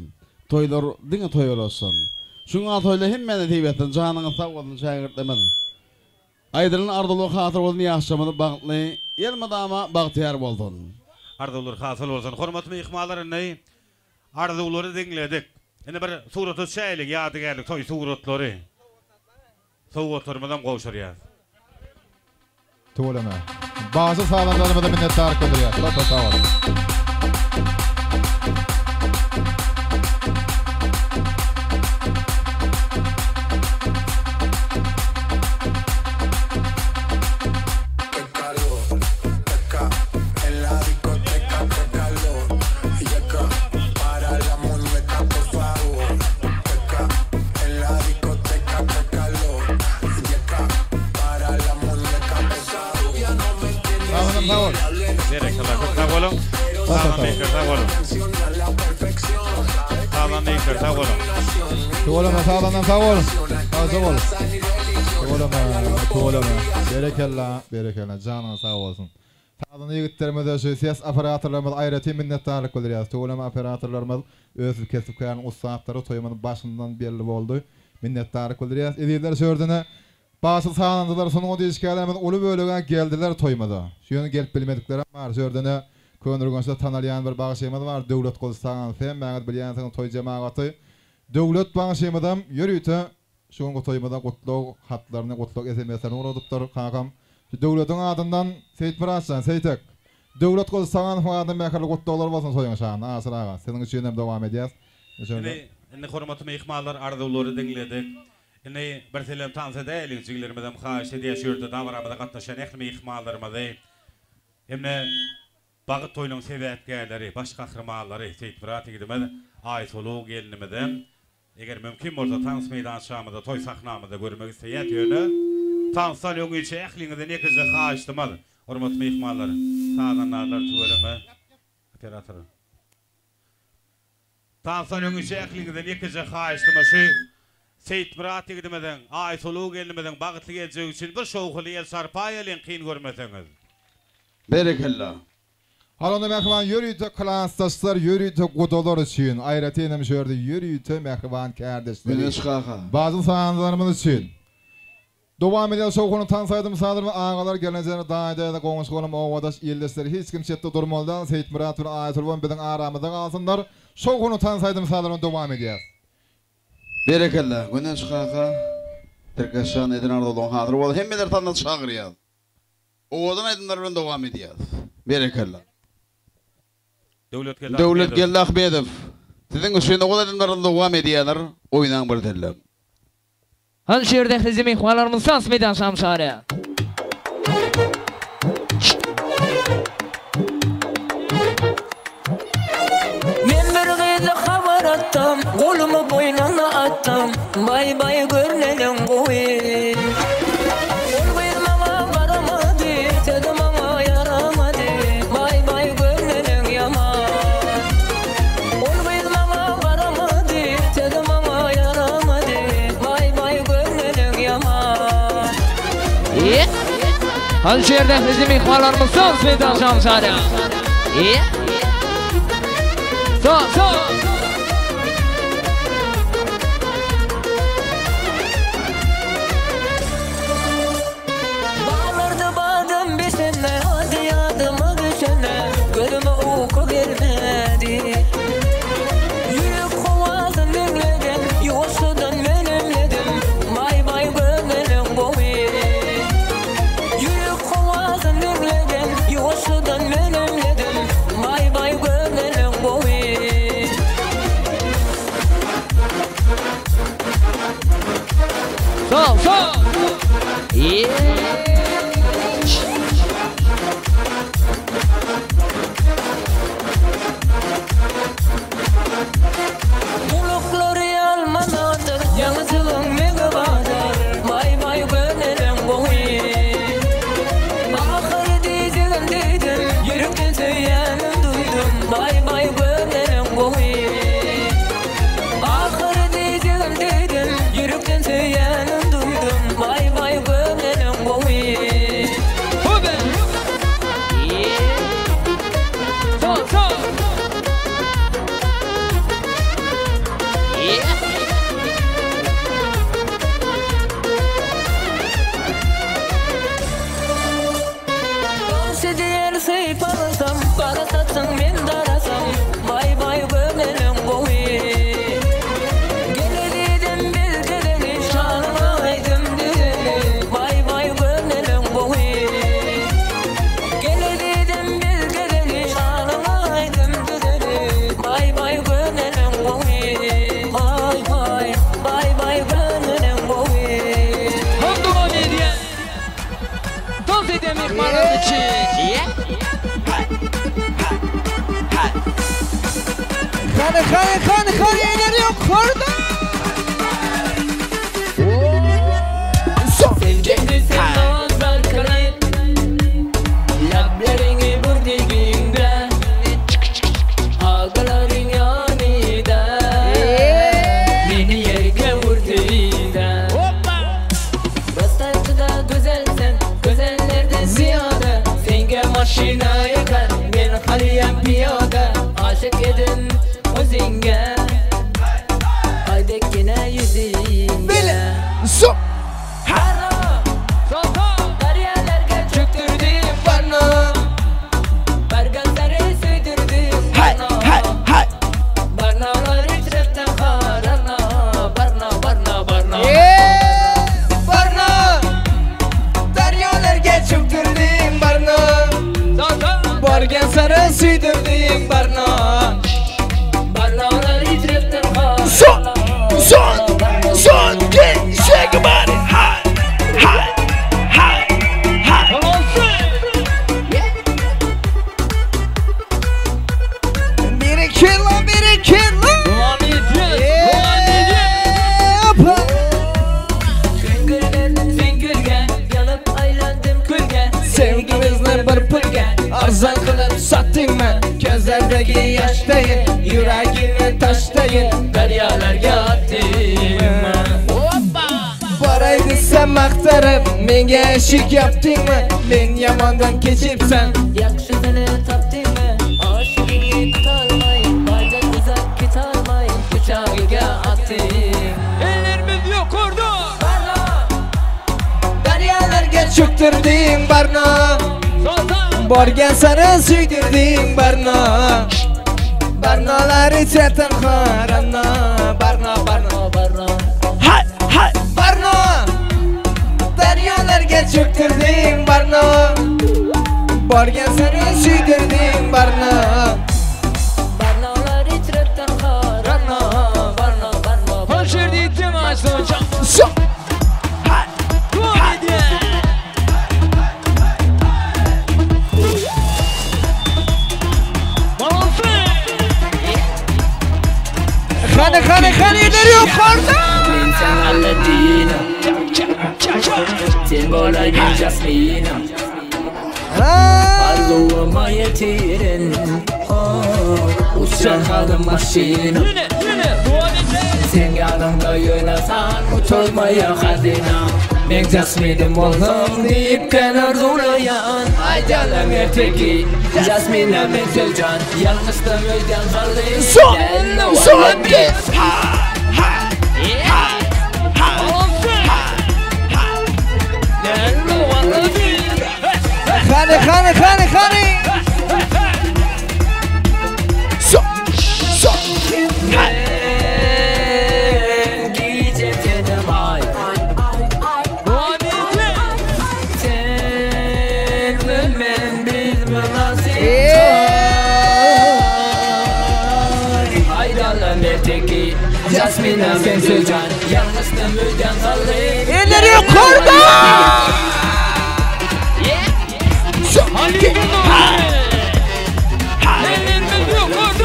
Toýlar diňe toýa ulaşsyn. Şuňa toýlar hemmä nesip etsin janyňyz sag bolsun şägirtlerimiz. Aýdylan arzuwlar hasyl bolsun ýaşlarymyz bagtly elmydama bagtyýar bolsun. Arzuwlar hasyl bolsun. Hormatly myhmanlar indi arzuwlary diňledik. Indi bir surata düşäýeliň ýadygärlik toý suratlary. Sowgatlarymyzam gowşurýas. Tüweleme. Bagşy sazandalarymyza minnetdarlyk bildirýäs. Köp sag boluň. Sag bol. Berekella köp sag boluň. Sazan Beýikler sag boluň. Sazan Beýikler sag boluň. Tüweleme sazandan sag bol. Sagja bol. Tüweleme, tüweleme. Berekella, berekella. Janyňyz sag bolsun. Sazanda ýigitlerimize şu ses operatorlarymyza aýratyn minnetdarlyk bildirýäris. Tüweleme operatorlarymyz öz kesip-käriniň ussatlary toýumyzyň başyndan belli boldy. Minnetdarlyk bildirýäris. Ezizler şu ýerdene Bagşy sazandalar sungat işgärlerimiz uly bölegi geldiler toýumyza. Şu ýöne gelip bilmediklerem bar. Şu ýerdene Köneürgençde tanalýan bir bagşymyz bar Döwlet Gylyçtagan hemmäňiz bilýänsiňiz toý jemagaty. Döwlet bagşymyzam ýörite şu günki toýumyza gutlag hatlaryny gutlag sms-lerini ugradypdyr kakam. Şu Döwlediň adyndan Seýitmyratjan, Seýtek. Döwlet Gylyçtaganowyň adyndan mähirli gutlaglar bolsun toýuň şanyna Aşyr aga. Siziň üçinem dowam edýäs. Indi indi hormatly myhmanlar arzuwlary diňledik. Indi bir sellem tans edäýeliň jigilerimizem haýyş edýär şu ýerde dabaramyza gatnaşýan ähli myhmanlarymyzy hemde bagyt toýunyň sebäpkärleri baş gahrymanlary Seýitmyrat ýigidimiz Aýsuluw gelinimizem eger mümkin bolsa tans meýdançamyzda toý sahnamyzda görmek isleýäs ýöne tansdan öňinçä ähliňizden ýekeje haýyştymyz hormatly myhmanlar sazandarlar tüweleme operator Tansdan öňinçä ähliňizden ýekeje haýyştym şu Seýitmyrat ýigidimiziň, Aýsuluw gelnimiziň bagtly geljegi üçin bir şowhunly el çarpaýalyň kyn görmeseňiz. Berekella. Hal onda mähriban ýörite klasdaşlar ýörite gudalar üçin aýratynam şu ýerde ýörite mähriban kärdeşleri Güneş kaka. bazy sazandalarymyz üçin Dowam edýär şowhunly tans aýdym sazlar we agalar gelnejeler daýy daýza goňşy golam obadaş ildeşler hiç kim çetde durmaly däl Seýitmyrat bilen Aýsolban biziň aramyzda galsynlar şowhunly tans aýdym sazlar bilen dowam edýäs. Berekella Güneş kaka Tirkeşjan eden arzuwlaň hasyl bolsun hemmeleri tanda çagyrýas owadan aýdymlar bilen dowam edýäs berekella. Döwletgeldi Ahmedow siziň üçin owadan aýdymlaryny dowam edýäler oýnaň bir sellem. Hany şu ýerde ählije myhmanlarymyz tans meýdan şamşarýa. Men bir gyza habar atdym, golumy boýnuna atdym, Baý baý gör neneň gowy. Ol gyz maňa garamady, sözi maňa ýaramady, Baý baý gör neneň ýaman. Ol gyz maňa garamady, sözi maňa ýaramady, Baý baý gör neneň ýaman. Hany şu ýerde ählije myhmanlarymyz tans meýdan şamşarýa. So so. Baglarda badam bişende, ady ýadyma düşende, gözüme uky gelmedi. Ýürek howasyn diňledim, ýuwaşjadan melemledim, baý-baý gözelim gowy. Ýürek howasyn diňledim, ýuwaşjadan melemledim, baý-baý gözelim gowy. So so. Gulaklary almanadyr, ýaňy jygyň megebadyr, Baý-baý gönelem gowy. Ahyry diýjegim diýdim, ýürekden söýýänim duýdum, Baý-baý gönelem gowy. söýýänim duýdum Baý baý göwnüniň gowy. Bagşy diýer sypalasam, Gara saçyň men darasam, Baý baý göwnüniň gowy. Gel ezizim biz gezeli, Şanyňa aýdym düzeli, Baý baý göwnüniň gowy. Gel ezizim biz gezeli, Şanyňa aýdym düzeli, Baý baý göwnüniň gowy. Baý baý, baý baý göwnüniň gowy. Hom dowam edýär. Tons edýän myhmanlarymyz üçin. Hany hany hany hany eller ýokarda. Sevgimni sen nazar kylyp Lebleriňi bur dibiňde Agalaryň ýanyda Meni ýerge urdyda Rastdan gözel sen Gözellerden zyýada Senge maşyna ýakar Men halýam piýada Aşyk edim özüňe Aýdekgine ýüzüňe Barno Derýalarga çökdürdim Barno Bargan sary söýdürdim Barno Barnolar içrepden harana Barno barno barno Barno Daryolarga çökdürding Barno Borgan sari suydirding Barno Barnolar içrepden harana Son son son shake your body high high high high Bir iki la bir iki la Hoppa. Sen gülgen, sen gülgen Yanıp aylandım külgen Sevgimizni bir pulga arzon qilib sotdingmi? Ko'zlardagi yoshdayin, yuragingni toshdayin Daryolarga otdingmi Boray desam maqtarib, menga eshik yopdingmi? Men yomondan kechibsan. Yaxshisini topdingmi? Oshig'ingni kutolmay Bardan uzoq ketolmay Quchog'iga otding Ellerimiz ýokarda. Barno Daryolarga cho'ktirding Barno Borgan sari suydirding Barno Barnolar ichra tanho rano Barno Barno barno Barno Daryolarga cho'ktirding Barno Borgan sari suydirding Barno Barnolar ichra tanho rano Barno barno Hoş ýerde açsın. So Dowam edýär. Qani qani qani eller yuqorida Men sen Aladdin'im Sen bo'laygin Jasminim Arzuwuma ýetirin Uçan halym maşynym Ýene, ýene dowam edýär. Sen ýanyňda ýönesan uçulmaýa hazina Men Jasminim bolsam diýipken arzuwlaýan Aýdalym erteki Jasmina men söýjan Ýalňyşdym öýden saldy Son son Qani qani qani qani So so Men gije tenim ay Sen ve men biz münasip Aydalım erteki Jasmina men söýjan Ýalňyşdym öýden saldy Eller yuqorida Ellerimiz ýokarda.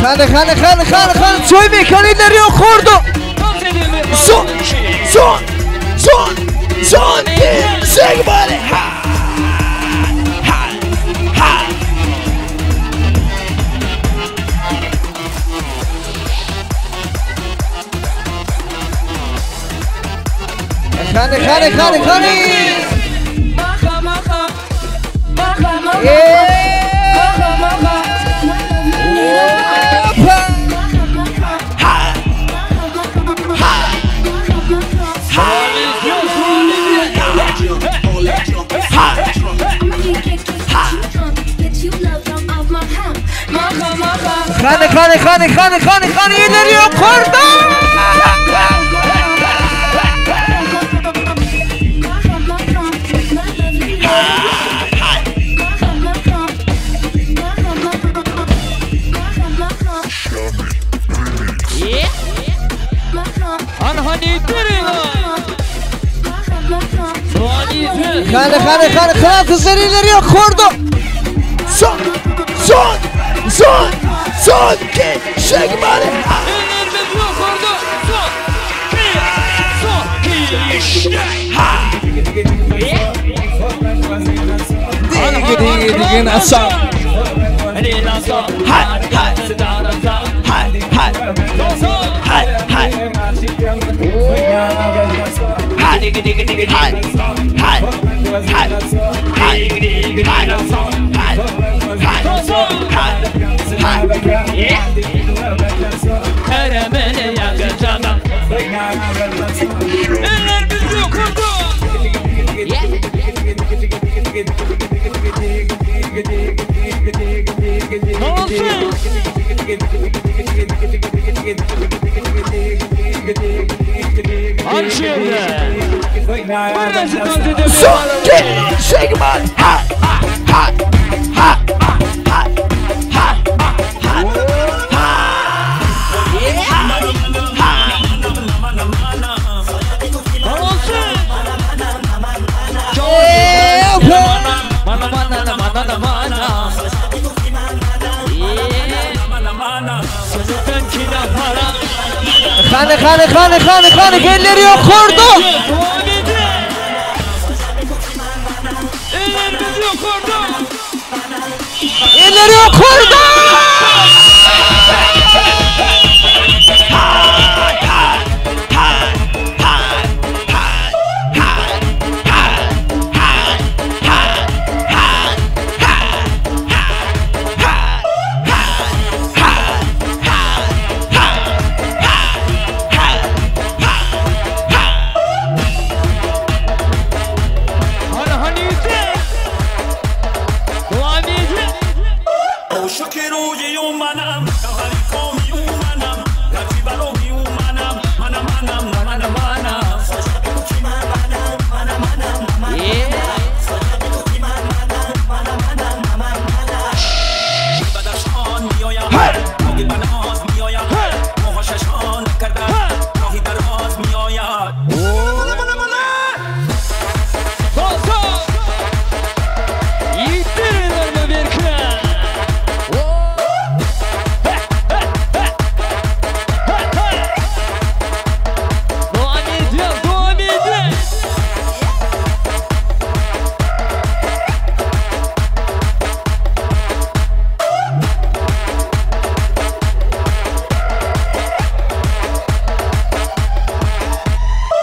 Hany hany hany hany hany toý mekan eller ýokarda. Son son son son shake body ha ha ha. Hany hany hany hany. Hany hany hany hany hany hany eller ýokarda. Hany hany hany hany gyzlar eller ýokarda. Son son son son shake body. Digi digi digi nasa. Ha ha ha ha ha ha Shake body. Ha ha ha ha ha ha ha Hany hany hany hany hany eller ýokarda. Eller ýokarda.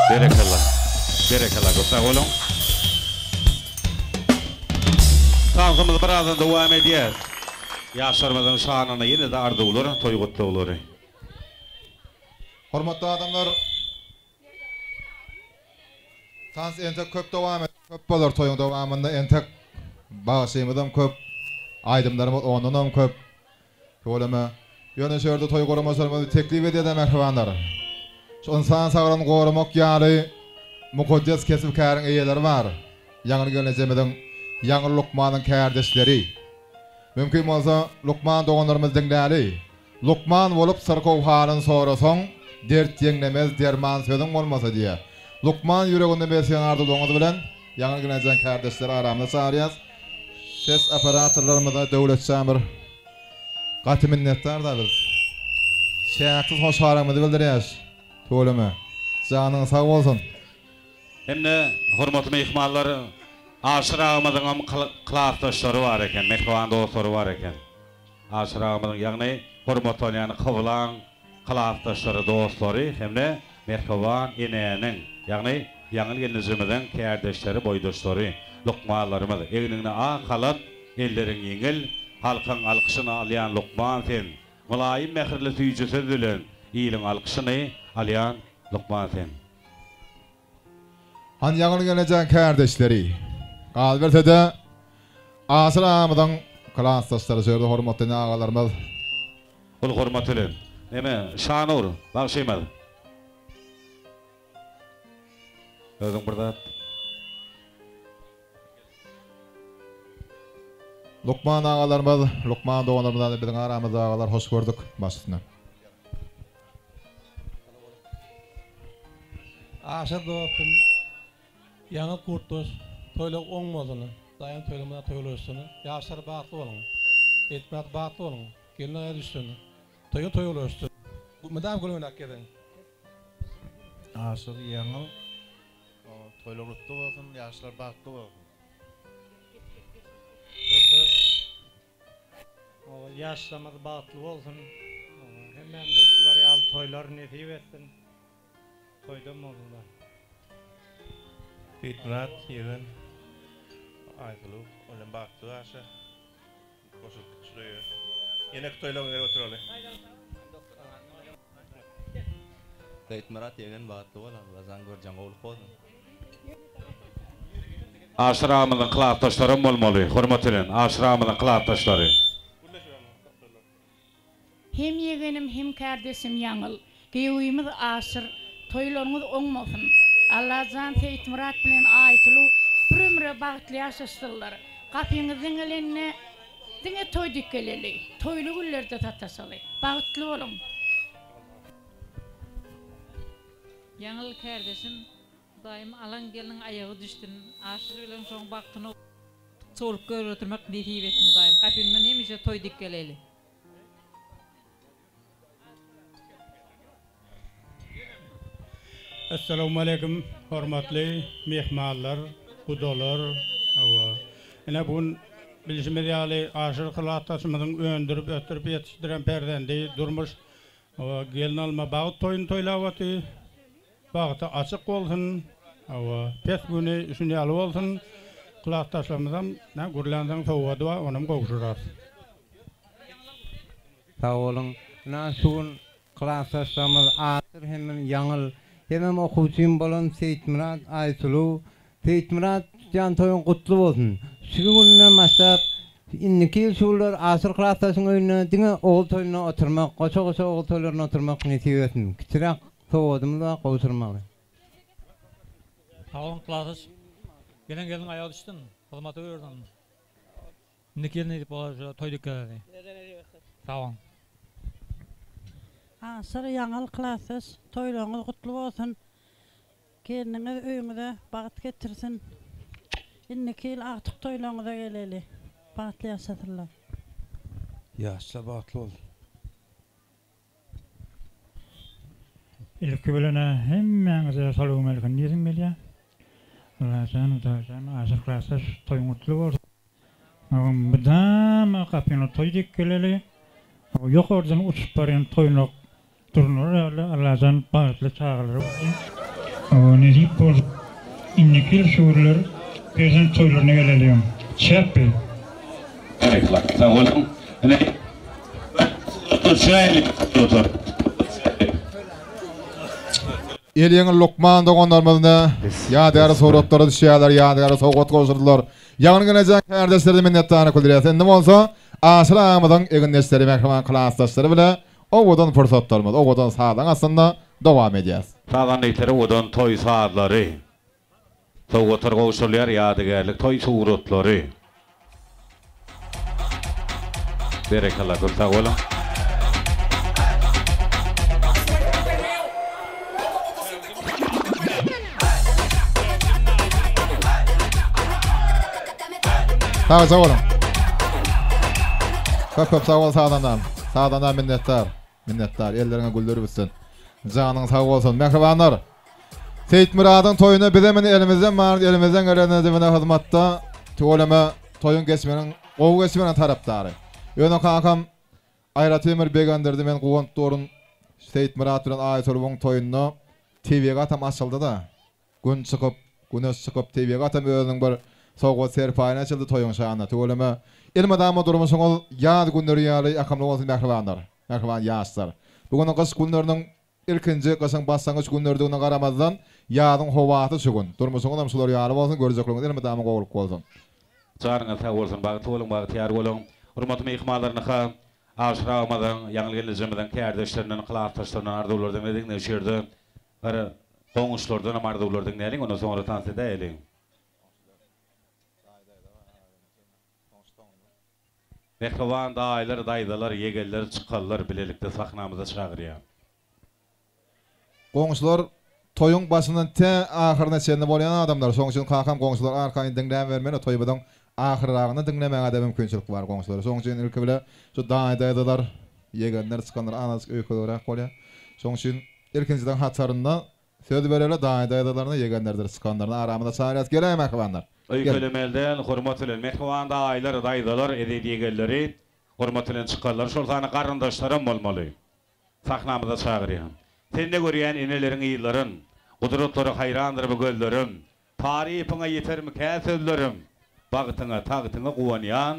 Berekella. Berekella köp sag boluň. Tansymyz birazdan dowam edýär. Ýaşlarymyzyň şanyna ýene-de arzuwlar, toý gutlaglary. Hormatly adamlar Tans entek köp dowam eder, köp bolar toýuň dowamynda entek bagşymyzam köp, aýdymlarymyz ondanam köp. Tüweleme. Ýöne şu ýerde toý guramaçylarymyz teklip edýär-de mähribanlar. Şu ynsan saglygyny goramak ýaly mukaddes kesip-käriň eýeleri bar. Ýaňyl gelnejemiziň, Ýaňyl lukmanyň kärdeşleri. Mümkin bolsa, lukman doganlarymyz diňläli. Lukman bolup syrkaw halyn sorasaň, dert ýeňlemez derman sözüň bolmasa diýýär. Lukman ýüreginde besleýän arzuwlaryňyz bilen Ýaňyl gelnejäň kärdeşleri aramyza çagyrýas. Ses operatorlarymyza Döwletjan bir gaty minnetdar-da biz. Çäksiz hoşalygymyzy bildirýäs. Tüweleme. Janyň sag bolsun. Hem-de hormatly myhmanlar Aşyr agamyzyňam klasdaşlary bar eken, mähriban dostlary bar eken. Aşyr agamyzyň, ýagny hormatlanýan kyblaň klasdaşlary, dostlary hem-de mähriban enäniň, ýagny Ýaňyl gelnejemiziň kärdeşleri, boýdaşlary, lukmanlarymyz, egniňde ak halat, elleriň ýeňil, halkyň alkyşyny alýan lukman sen, mylaýym mähirli süýji söz bilen iliň alkyşyny alýan lukman sen. Han ýaňyl gelejäň kärdeşleri. Galyberse-de, Aşyr agamyzyň klasdaşlary şu ýerde hormatly ene agalarymyz. Uly hormat bilen. Neme, Şanur, bagşymyz. Özüň bir zat. Lukman agalarymyz, lukman doganlarymyz biziň aramyzda agalar hoş gördük. Baş üstüne. Aşyr dostum ýaňy gurtdaş toýlag oň bolsun daýym toýlamada toýlaşsyn ýaşlar bagtly boluň Etmät bagtly boluň gelin aýa düşsün toýuň toýlaşsyn mydam gülüňläp geziň. Aşyr ýaňy toýlar gutly bolsun ýaşlar bagtly bolsun. Gurtdaş Ýaşlarymyz bagtly bolsun. Hemmämize şular ýaly toýlar nesip etsin. Toýdan bolsunlar. Seýitmyrat ýegen Aýsuluw olam bagtly ýaşa goşulyp git şu öýe. Ýeneki toýlaryňa gelip oturaly. Seýitmyrat ýegen bagtly bol Allajan görjeň gowluk bolsun. Aşyr agamyzyň klasdaşlaram bolmaly, hormat bilen, Aşyr agamyzyň klasdaşlary. Hem ýegenim hem kärdeşim Ýaňyl, giýewimiz Aşyr, toýlaryňyz oň bolsun. Allajan Seýitmyrat bilen Aýsuluw bir ömre bagtly ýaşaşsynlar. Gapyňyzdan gelende diňe toý dik geleli, toýly günlerde sataşaly. Bagtly boluň. Ýaňyl kärdeşim Hudaýym alan gelniň aýagy düşsün Aşyr bilen şoň bagtyna çowluk görüp oturmak nesip etsin Hudaýym gapyňdan hemişe toý dik geleli. Essalawmaleýkim hormatly myhmanlar, gudalar. Hawa. Ine bu gün bilşimiz ýaly Aşyr klasdaşymyzyň öndürip, ösdürip ýetişdiren perzendi Durmuş hawa gelin alma bagt toýuny toýlap oty. Bagty açyk bolsun. Hawa, pes güni şun ýaly bolsun. Klasdaşlarymyzam nä gürlänsoň sowgady bar, onam gowşurarys. Sag boluň. Ynha şu gün klasdaşlarymyz Aşyr hemem Ýaňyl, hemem okuwçym bolan Seýitmyrat Aýsuluw. Seýitmyrat jan toýuň gutly bolsun. Şu günden başlap indiki ýyl şu günler Aşyr klasdaşyň öýünde diňe ogul toýunda oturmak, goşa-goşa ogul toýlarynda oturmak nesip etsin. Kiçiräk Sowgadymyz bar gowşurmaly. Sag boluň klasdaş. Gelen gelniň aýagy düşsün. Hyzmata buyursun. Indiki ýyl nesip bolar şu toý dükgeleli. Sag boluň. Aşyr Ýaňyl klasdaş toýlaryňyz gutly bolsun gelniňiz öýüňize bagt getirsin indiki ýyl agtyk toýlaryňyza geleli bagtly ýaşasynlar. Ýaşlar bagtly bolsun. Ilki bilen-ä hemmäňize salowmalikin diýesim gelýär. Allajan Hudaýjan Aşyr klasdaş toýuň gutly bolsun. Magam mydama gapyňa toý dek geleli. Ýokardan uçup barýan toýnak durnalar ýaly Allajan bagtly çagalar bersin. Nesip bolsa indiki ýyl şu günler perzent toýlaryna geleliň. Çäp bey. Berekella sag boluň ine Eliňi lukman doganlarymyzna ýadygary suratlara düşýärler, ýadygary sowgat gowşurdylar. Ýagyn gelejek kärdeşlerden minnetdarlyk bildirýäris. Indi bolsa Aşyr agamyzyň egindeşleri, mähriban klasdaşlary bile owadan pursatlarymyz, owadan sazyň astynda dowam edýäris. Sazandeýtleri owadan toý sazlary. Sowgatlar gowşurylýar, ýadygärlik toý suratlary. Berekella köp sag boluň. Sagja boluň. Köp köp sag bol sazandam. Sazanda minnetdar. Minnetdar. Elleriňe güller bitsin. Janyň sag bolsun. Mähribanlar. Seýitmyradyň toýuna bizem indi elimizden baryny elimizden gelenini edibine hyzmatda tüweleme toýuň geçmeginiň gowy geçmeginiň tarapdary. Ýöne kakam aýratyn bir begendirdi men guwanyp durun Seýitmyrat bilen Aýsuluwyň toýunda tebigatam açyldyda. Gün çykyp, güneş çykyp tebigatam özüniň bir sowgat serpaýyny eçildi toýuň şanyna tüweleme elmydama durmuşyňyz ýaz günleri ýaly ýakymly bolsun mähribanlar, mähriban ýaşlar. Bu gün gyş günleriniň Ilkinji gyşyň başlangyç günleridigine garamazdan, ýazyň howasy şu gün. Durmuşyňyzam şular ýaly bolsun, görjekleriňiz elmydama gowulyk bolsun. Janyňyz sag bolsun, bagtly boluň, bagtyýar boluň. Hormatly myhmanlar ynha, Aşyr agamyzyň, Ýaňyl gelnejemiziň kärdeşlerinden, klasdaşlaryndan arzuwlar diňledik. Indi şu ýerde bir goňşulardanam arzuwlar diňläliň, ondan soňra tans edäýeliň. Mähriban daýylar, daýzalar, ýegenler, çykanlar bilelikde sahnamyza çagyrýan. Goňşular toýuň başyndan tä ahyryna çenli bolýan adamlar, şoň üçin kakam goňşular arkaýyn diňläbermeli, toýumyzyň ahyrragyny diňlemäge-de mümkinçilik bar goňşulara, şoň üçin ilki bile şu daýy-daýzalar, ýegenler, çykanlar azajyk öýkeligräk bolýar. Şoň üçin ilkinjiden hatarynda Söz bereli daýy-daýzalaryna, ýegenlerdir çykanlaryny aramyza çagyrýas. Geläý mähribanlar. Öýkelemeli däl, hormat bilen. Mähriban daýylar, daýzalar, eziz ýegenleri, hormat bilen çykanlar, şol sanda garyndaşlaram bolmaly. Sahnamyza çagyrýan. Sende görýän eneleriň yzlaryn, Gudratlara haýrandyr bu gözlerim. Tarypyňa ýetermikä sözlerim, Bagtyňa, tagtyňa guwanýan,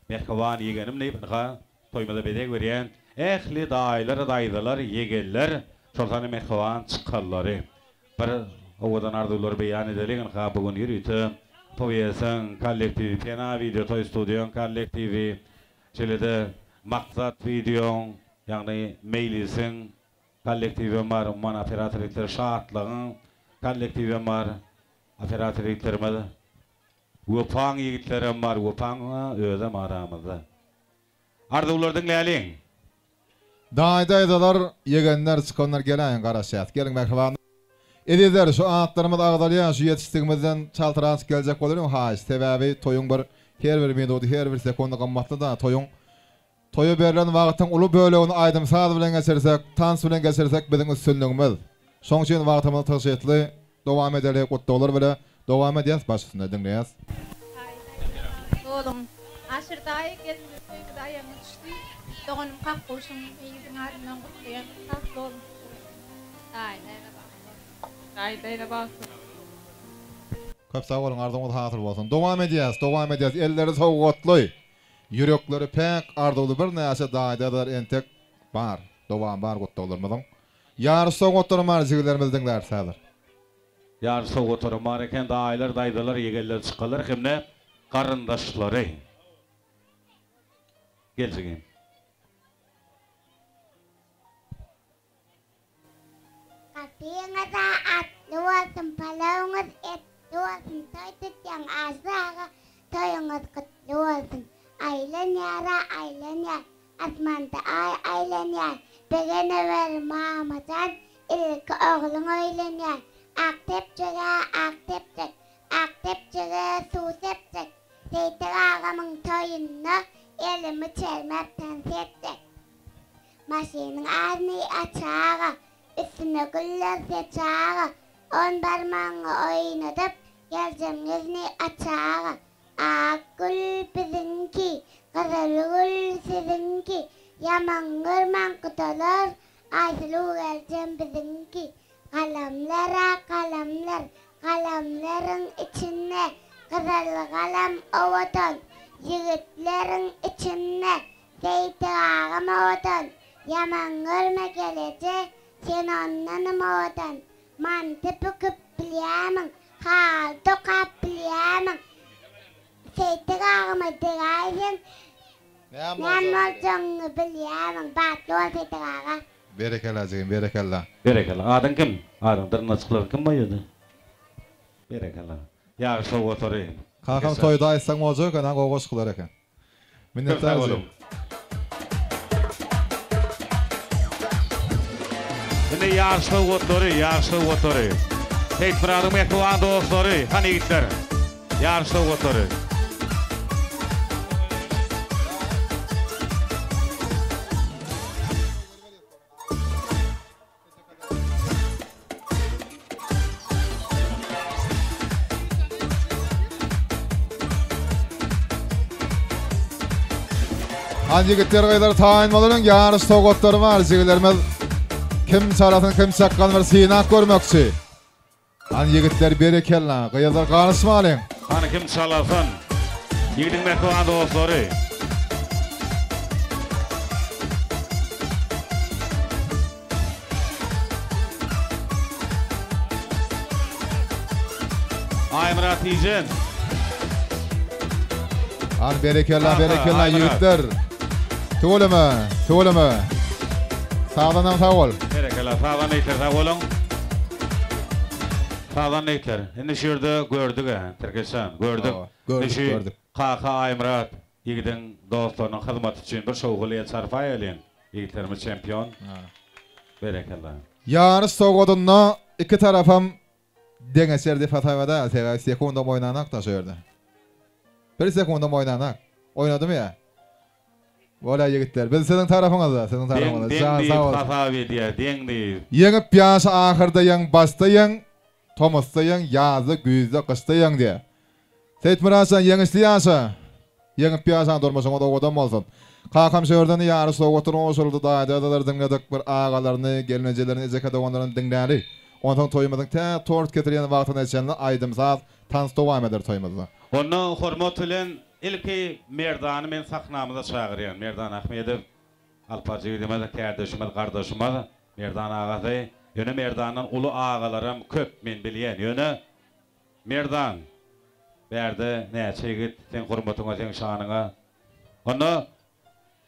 Mähriban ýegenim diýip, ynha, toýumyza bezeg berýän ähli daýylar, daýzalar, ýegenler, şol sanda mähriban çykanlary bir owadan arzuwlary beýan edeliň, ynha, bu gün ýörite Toýeseň kollektiwi, Pena wideo toý studiýaň kollektiwi, şeýle-de Maksat wideoň, ýagny Meýlisiň kollektiwem bar, umuman operator ýigitler Şatlygyň kollektiwem bar, operator ýigitlerimiz. Wepaň ýigitlerem bar, Wepaň özem aramyzda. Arzuwlar diňläliň. Daýy daýzalar, ýegenler, çykanlar geläýiň garaşýas. Geliň mähribanlar. Ezizler şu atlarymyz agzalýar şu ýetişdigimizden çaltrak geljek bolalyň haýyş sebäbi toýuň bir her bir minudy her bir sekundy gymmatly da toýuň Toýa berlen wagtyň uly bölegini aýdym-saz bilen geçirsek, tans bilen geçirsek biziň üstünligimiz. Şoň üçin wagtymyzy tygşytly dowam edeli gutlaglar bile dowam edýäs baş üstünde diňleýäs. Boluň. Aşyr daýy gelnimiz toýumyza aýagyňyz düşdi. Doganym Kakguşyň Meýliziň adyndan gutlaýan. Bagtly boluň. Daýy daýza bagtly boluň. Daýy daýza bagtly. Köp sag boluň arzuwyňyz hasyl bolsun. Dowam edýäs dowam edýäs elleri sowgatly. Ýürekleri päk, arzuwly birnäçe daýdalar entek bar. Dowam bar gutlaglarymyzyň. Ýaryş sowgatlaram bar jigilerimiz diňläris häzir. Ýaryş sowgatlaram bar eken daýylar, daýzalar, ýegenler, çykalar hemde garyndaşlary. Gel jigim. Gapyňyz-a atly bolsun, palawyňyz etli bolsun, toý tutýaň Aşyr aga, toýuňyz gutly bolsun. Aýlanýar-a, aýlanýar, asmanda aý aýlanýar, begenewer mama jan, ilki ogluň öýlenýär. Ak depjeg-ä, ak depjek, ak depjege suw sepjek, Seýtek agamyň toýunda elimi çermäp tans etjek. Maşynyň aryny açaga, Üstüne güller seçaga, On barmagyňy oýnadyp, Geljegiň ýüzüni açaga. Ak gül biziňki, Gyzyl gül siziňki, Ýaman görmäň gudalar, Aýsuluw geljem biziňki. Galamlar-a galamlar, Galamlaryň içinde Gyzyl galam owadan, Ýigitleriň içinde Seýdi agam owadan, ýaman görme geleje, sen ondanam owadan. Manty büküp bilýämiň, haly dokap bilýämiň? Seýdi agama degäýseň, näme boljagyňy bilýämiň? Bagtly bol Seýdi aga. Berekella jigim berekella. Berekella. Adyň kim? Adyň dyrnaçyklary kim boýady? Berekella. Ýaryş sowgatlary. Kakam toýda aýtsaň boljak eken ha gowy goşgular eken. Minnetdar jigim. Indi ýaryş sowgatlary, ýaryş sowgatlary. Seýitmyradyň mähriban dostlary, hany ýigitler. Ýaryş sowgatlary. Han ýigitler gyzlar taýyn bolalyň ýaryş sowgatlary bar jigilerimiz kim çarasyn kim çakgan bir synap görmekçi. Han ýigitler berekella gyzlar garyşmalyň. Hany kim çalasyn. Ýigidiň mähriban dostlary. Aýmyrat Tijen. Han berekella berekella ýigitler. Tüweleme tüweleme. Sazanam sag bol. Berekella sazan ýigitler sag boluň. Sazan ýigitler. Indi şu ýerde gördük-ä Tirkeşjan gördük. Gördük gördük. Kaka Aýmyrat ýigidiň dostlarynyň hyzmaty üçin bir şowhunly el çarpaýalyň. Ýigitlerimiz çempion. Berekella. Ýaryş sowgadynda iki tarapam deňeçer diýip hasap edäýeli, sebäbi sekundam oýnanak-da şu ýerde. Bir sekundam oýnanak. Oýnadymy ýa? Bolýa ýigitler, biz siziň tarapyňyzda, siziň Deň, tarapyňyzda. deň Jan sag diýip bolsun. hasap edýär, deň diýip. Ýeňip ýaşa ahyrda ýeň, başda ýeň, tomusda ýeň, ýazda, güýzde, gyşda ýeň diýýär. Seýitmyrat jan ýeňişli ýaşa. Ýeňip ýaşaň durmuşyňyz owadan bolsun. Kakam şu ýerden ýaryş sowgatlar gowşuryldy daýy dädeleri diňledik bir agalaryny gelnejelerini ejeke doganlaryny diňläli. Onsoň toýumyzyň tä tort kesilýän wagtyna çenli aýdym saz tans dowam eder toýumyzda. Onda hormat bilen ilki Merdany men sahnamyza çagyrýan Merdan Ahmedow Alpar jigidimiz kärdeşimiz gardaşymyz Merdan agasy ýöne Merdandan uly agalaram köp men bilýän ýöne Merdan, bärde näçe ýigit seň hormatyňa, seň şanyňa. Onda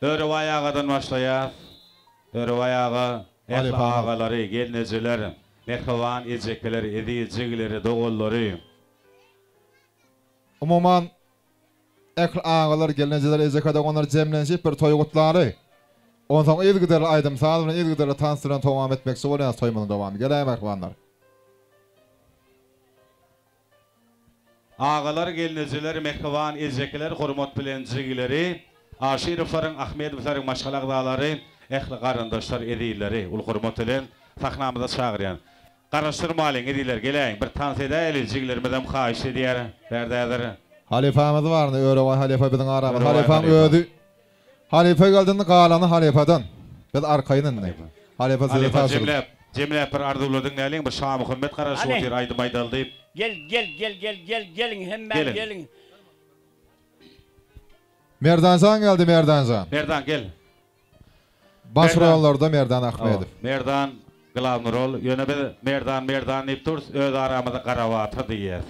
Örebaý agadan başlaýas. Örebaý aga, ähli agalary, gelnejeler, mähriban ejekeler, eziz jigileri, doganlary. Umuman, ähli agalar, gelnejeler, ejeke doganlar jemlenşip bir toý gutlaly. Onsoň yzygiderli aýdym-saz bilen, yzygiderli tans bilen towam etmekçi bolýas toýumyzyň dowamy. Geläý mähribanlar. Agalar, gelnejeler, mähriban ejekeler, hormat bilen jigileri, Aşyrowlaryň, Ahmedowlaryň maşgala agzalary, ähli garyndaşlar, ezizleri uly hormat bilen sahnamyza çagyrýan. Garaşdyrmalyň, ezizler, geläýiň, bir tans edäýeli, jigilerimizem haýyşt edýär, bärde häzir. Halypamyz barny, Örebaý halypa biziň aramyzda. Örebaý Halypaň halypa. özi Halypa geldi indi galany halypadan. Biz arkaýyn indi. Halypa size Halypa tabşyrdy. jemläp, jemläp bir arzuwlar diňläliň, bir Şamuhammet garaşyp Hany. otyr aýdym aýdaly diýip. Gel gel gel gel gel geliň hemmäň Geliň. geliň. Merdanjan geldi Merdanjan. Merdan gel. Baş Merdan. rollarda Merdan Ahmedow. Hawa, Merdan glawny rol. Ýöne biz Merdan Merdan diýip durus, öz aramyzda Garabatyr diýýäs.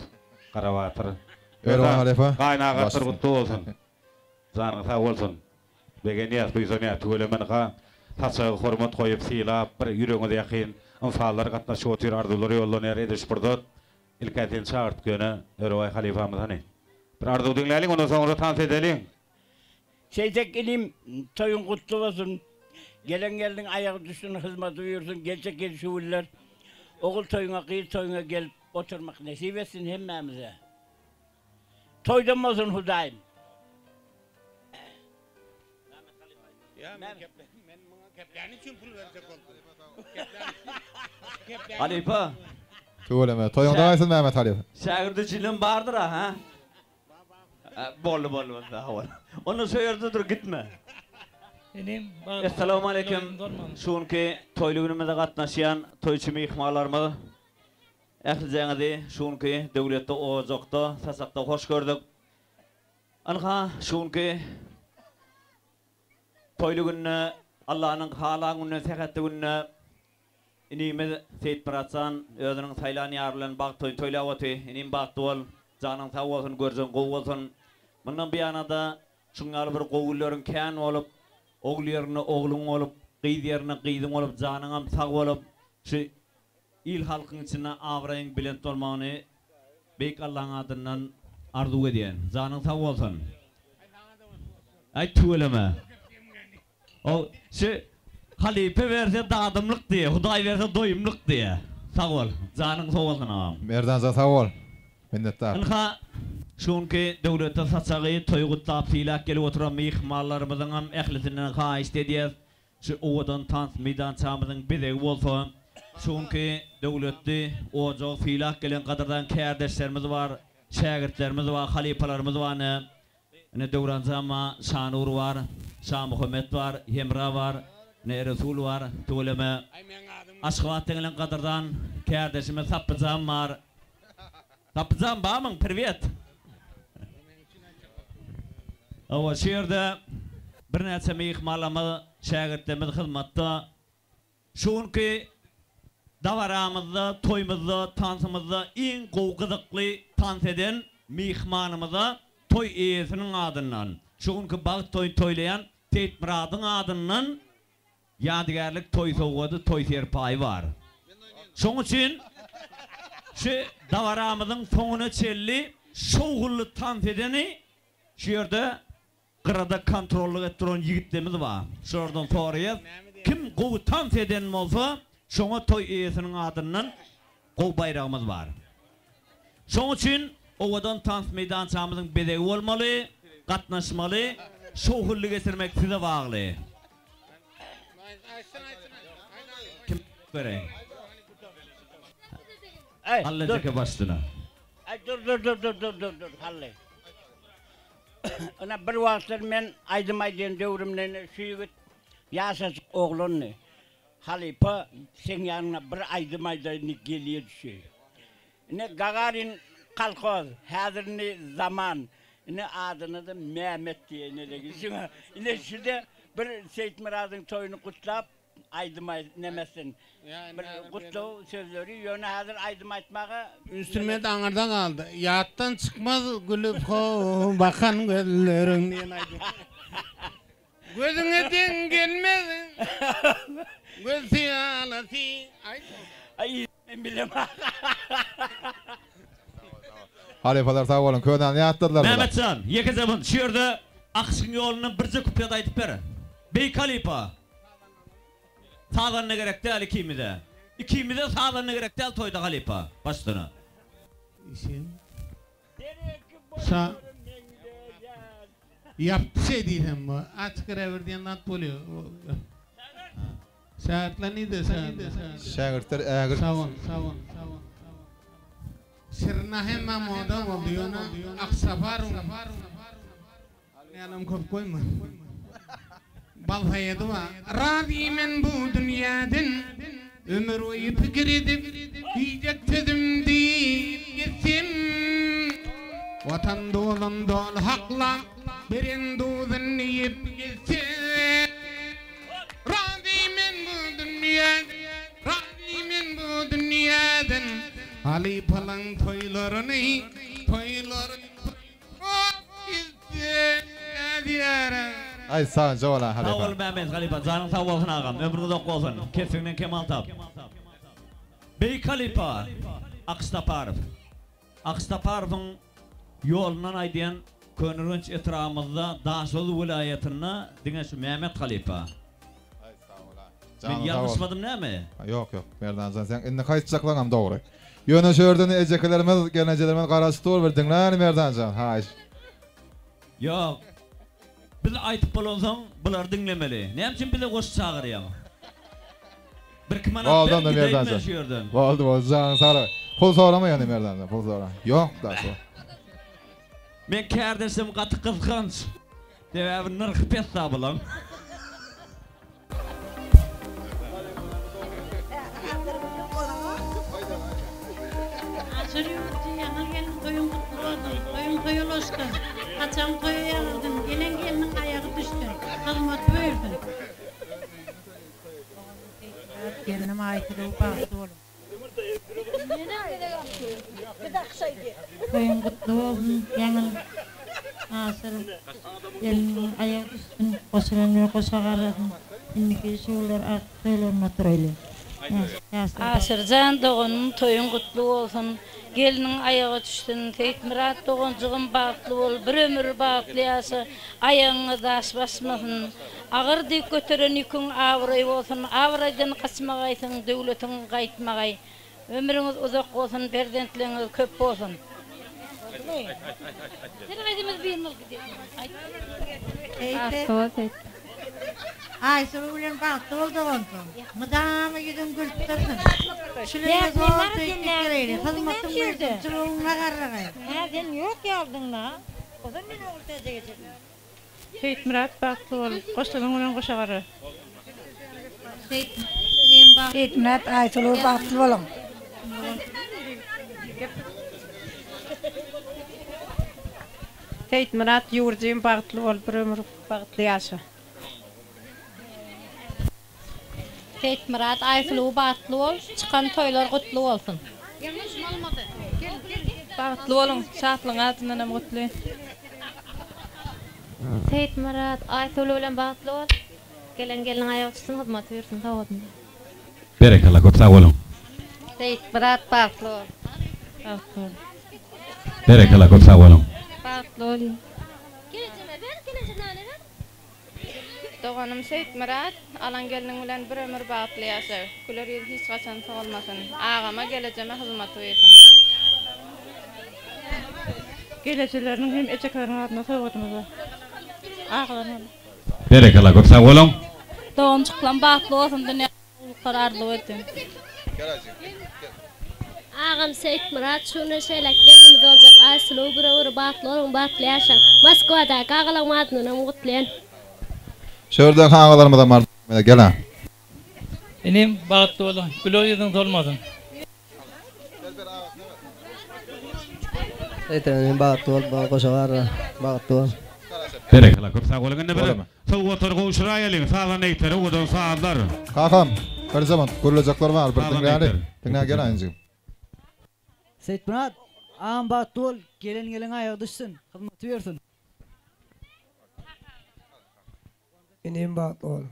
Garabatyr. Örebaý Merdan, halypa. gaýynagatdyr Başsyn. gutly bolsun. Janyň sag bolsun. Begenýäs, buýsanýas tüweleme ynha saçagy hormat goýup, sylap, bir ýüregiňize ýakyn ynsanlar gatnaşyp otyr, arzuwlar ýollanýar edil şu pursat. Ilk-ä seni çagyrtdyk ýöne Örebaý halypamyz hany. Bir arzuw diňläliň ondan soňra tans edeliň. Seýtek inim toýuň gutly bolsun. Gelen gelniň aýagy düşsün hyzmaty buýursyn geljek ýyl şu günler ogul toýuňa gyz toýuňa gelip oturmak nesip etsin hemmämize. Toýdan bolsun Hudaýym. Halypa. Tüweleme. Toýuňda gaýsyn Mehmet halypa. Şägirdi çilem bardyr-a, hä? Boldy, boldy, boldy, sag bol. Onda şo ýerde dur, gitme. Inim, bagtly Essalamualeýkum. Şu günki toýly günümize gatnaşýan toýçy myhmanlarymyz. Ählijeňizi şu günki döwletli ojakda, saçakda hoş gördük. Ynha, şu günki toýly günde, Allanyň halan gününde, sähetli günde inimiz Seýitmyrat jan özüniň saýlan ýary bilen bagt toýuny toýlap oty. Inim bagtly bol, janyň sag bolsun, görjegiň gowy bolsun. Mundan buýana-da şuň ýaly bir gowy günleriň kän bolup, ogul ýerinde ogluň bolup, gyz ýerinde gyzyň bolup, janyňam sag bolup, şu Il-halkyň içinde abraýyň belent bolmagyny. Beýik Allaň adyndan arzuw edýän. Janyň sag bolsun. Aý tüweleme. O şu halypa berse dadymlyk diýe, Hudaý berse doýumlyk diýe. Sag bol. Janyň sag bolsun agam. Merdanjan sag bol. Minnetdar. Ynha, şu günki döwletli saçagy toý gutlap sylap gelip oturan myhmanlarymyzyňam ählisinden haýyşt edýäs, şu owadan tans meýdançamyzyň bezegi bolsa, şu günki döwletli ojagy sylap gelen gadyrdan kärdeşlerimiz bar, şägirtlerimiz bar, halypalarymyz bar ine, ine Döwranjan bar, Şanur bar, Şamuhammet bar, Hemra bar, ine Resul bar, tüweleme Aşgabatdan gelen gadyrdan kärdeşimiz Sapbyjan bar. Sapbyjan barmyň, priwet! Hawa, şu ýerde birnäçe myhmanlarymyz, şägirtlerimiz hyzmatda. Şu günki dabaramyzda, toýumyzda, tansymyzda iň gowy gyzykly tans eden myhmanymyza toý eýesiniň adyndan, şu günki bagt toýuny toýlaýan Seýitmyradyň adyndan ýadygärlik toý sowgady, toý serpaýy bar. Şoň üçin şu dabaramyzyň soňuna çenli şowhunly tans edeni şu ýerde Gyrada kontrollyk edip duran ýigitlerimiz bar. Şolardan soraýas. Kim gowy tans eden bolsa, şoňa toý eýesiniň adyndan gowy baýragymyz bar. Şoň üçin owadan tans meýdançamyzyň bezegi bolmaly, gatnaşmaly, şowhunly geçirmek size bagly. Kim bereýin? Alla jeke başsyna. Aý dur dur dur dur dur dur dur Hally. Ine bir wagtlar men aýdym aýdýan döwrümde ine şu ýigit ýaşajyk oglandy. Halypa seň ýanyňda bir aýdym aýdaýyn diýip gelýä düşýär. Ine Gagarin kolhoz, häzir indi Zaman, ine adyna-da Mehmet diýýär ine şuňa. Ine şu-da bir Seýitmyradyň toýuny gutlap Aýdym aýt nemesin. Bir gutlag sözleri ýöne häzir aýdym aýtmaga. Instrument aňyrda galdy. Ýatdan çykmaz gülüp ho bakan gözleriň diýen aýdym. Gözüňe deň gelmez göz syýalasy. Aý men bilemok. Halypalar sag boluň könäni ýatladylar bular. Mämmetjan, ýekeje bun, şu ýerde Akyşyň ýolundan birje kuplet aýdyp ber. Beýik halypa. Sazanda gerek däl ikimize. Ikimize sazanda gerek däl toýda halypa. Başsyna. Işim. Sa Ýapdy şeý diýsem bu. Açyk rebir diýen zat bolýar. Şägirtler nirde şägirtler? Şägirtler ägirt. Sag bol, sag bol, sag bol. Şirina hemmä moda boldy ýöne Aksaparyň Ýalam köp goýma. Bal saýady bar. Razy men bu dünýäden Ömür boýy pikir edip Diýjek sözüm diýip gitsem Watan duzun doly haklap Beren duzun iýip gitsem Razy men bu dünýäden Razy men bu dünýäden Halypalaň toýlaryny Toýlaryny Aý sagja bol Sag halypa. bol Mehmet halypa janyň sag bolsun agam ömrüň uzak bolsun kesbiňden kemal tap Beýik halypa Akyş Saparow Akyş Saparowyň ýolundan aýdýan Köneürgenç etrabymyzda Daşoguz welaýatynda diňe şu Mehmet halypa Men ýalňyşmadym näme? Ýok ýok Merdanjan sen indi aýtjaklaňam dogry. Ýöne şu ýerden ejekelerimiz gelnejelerimiz garaşyp dur bir diňläýeli Merdanjan haýyş. Ýok. Biz aýtyp bolansoň bulary diňlemeli. Näme üçin bize goşgy çagyrýaň? Birki manat Boldy ber onda gideýin men Merdanjan. şu ýerden. Boldy boldy janyň sag. Pul sorama ýöne Merdanjan pul sora. Ýok da şu. Men kärdeşim gaty gysganç. Sebäbi nyrhy pes da bulaň. Aşyr ýurdy ýaňyl gelin toýuň gutly bolsun, toýuň toýa ulaşsyn, saçagyň toýa ýazylsyn, gelen gelniň aýagy düşsün, hyzmat buýursyn. Oglum Seýitmyrat, gelnim Aýsuluw bagtly boluň. Toýuň gutly bolsun ýaňyl Aşyr gelniň aýagy düşsün goşulan we goşa garrasyn indiki şuwlar artyk toýlarynda oturaýly. Aşyrjan doganym toýuň gutly bolsun gelniň aýagy düşsün Seýitmyrat doganjygym bagtly bol bir ömür bagtly ýaşa aýagyňa daş basmasyn agyr dik göteren ýüküň abraý bolsun abraýdan gaçmagaýsyň döwletiň gaýtmagaý ömrüňiz uzak bolsun perzentleňiz köp bolsun. Aýsulu bilen bagtly bol doganjygym. Mydama ýüzüň gülüp dursun. Şulara zor söýüp gitdireýli. Hyzmatyň bersin, çybygyňa garragaý. Hä sen ýok ýalydyňla. Ozal men Ogultäje geçirdim. Seýitmyrat bagtly bol, goşlaryň bilen goşa gara. Seýitmyrat Aýsulu bagtly boluň. Seýitmyrat ýurjym bagtly bol bir ömür bagtly ýaşa. Seýitmyrat Aýsuluw bagtly bol çykan toýlar gutly bolsun. Bagtly boluň Şatlygyň adyndanam gutly. Seýitmyrat Aýsuluw bilen bagtly bol. Gelen gelniň aýagy çytsyn hyzmaty buýursyn sag bolsun. Berekella köp sag boluň. Seýitmyrat bagtly bol. Bagtly bol. Berekella köp sag boluň. Bagtly bol. Doganym Seýitmyrat, alan gelniň bilen bir ömür bagtly ýaşa. Güler ýüz hiç haçan solmasyn. Agama, gelejeme hyzmaty buýrsyn. Gelejeleriniň hem ejekeleriniň adyna sowgadymyz bar. Agalaryň adyna. Berekella köp sag boluň. Doganjyklam bagtly bolsun dünýä gowulyklar arzuw edýän. Agam Seýitmyrat şuny şeýläk gelnimiz boljak Aýsuluw bir öwri bagtly boluň bagtly ýaşaň. Moskwadaky agalaň adyndanam gutlaýan. Şu ýerdäki agalarymyzam bar gel-ä. Inim bagtly boluň güler ýüzüň solmasyn. Seýitmyrat bagtly bol goşa garra bagtly bol. Berekella köp sag boluň indi bir sowgatlary gowşuraýalyň sazan eýtleri owadan sazlar. Kakam bir zaman gürlejekler bar bir diňläli diňlä gel injigim. Seýitmyrat agam bagtly bol gelen gelin aýagy düşsün hyzmaty bersin. Inim bagtly bol.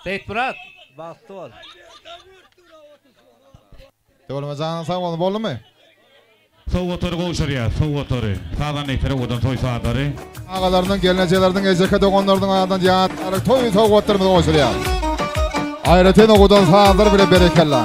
Seýitmyrat bagtly bol. Döwleme janyň sag bolsun boldumy? Sowgatlary gowşurýas sowgatlary. Sazanda ýeter owadan toý sazlary. Agalarynyň gelnejeleriniň ejeke doganlarynyň adyndan ýadygärlik toý sowgatlarymyzy gowşurýas. Aýratyn owadan sazlar bile berekella.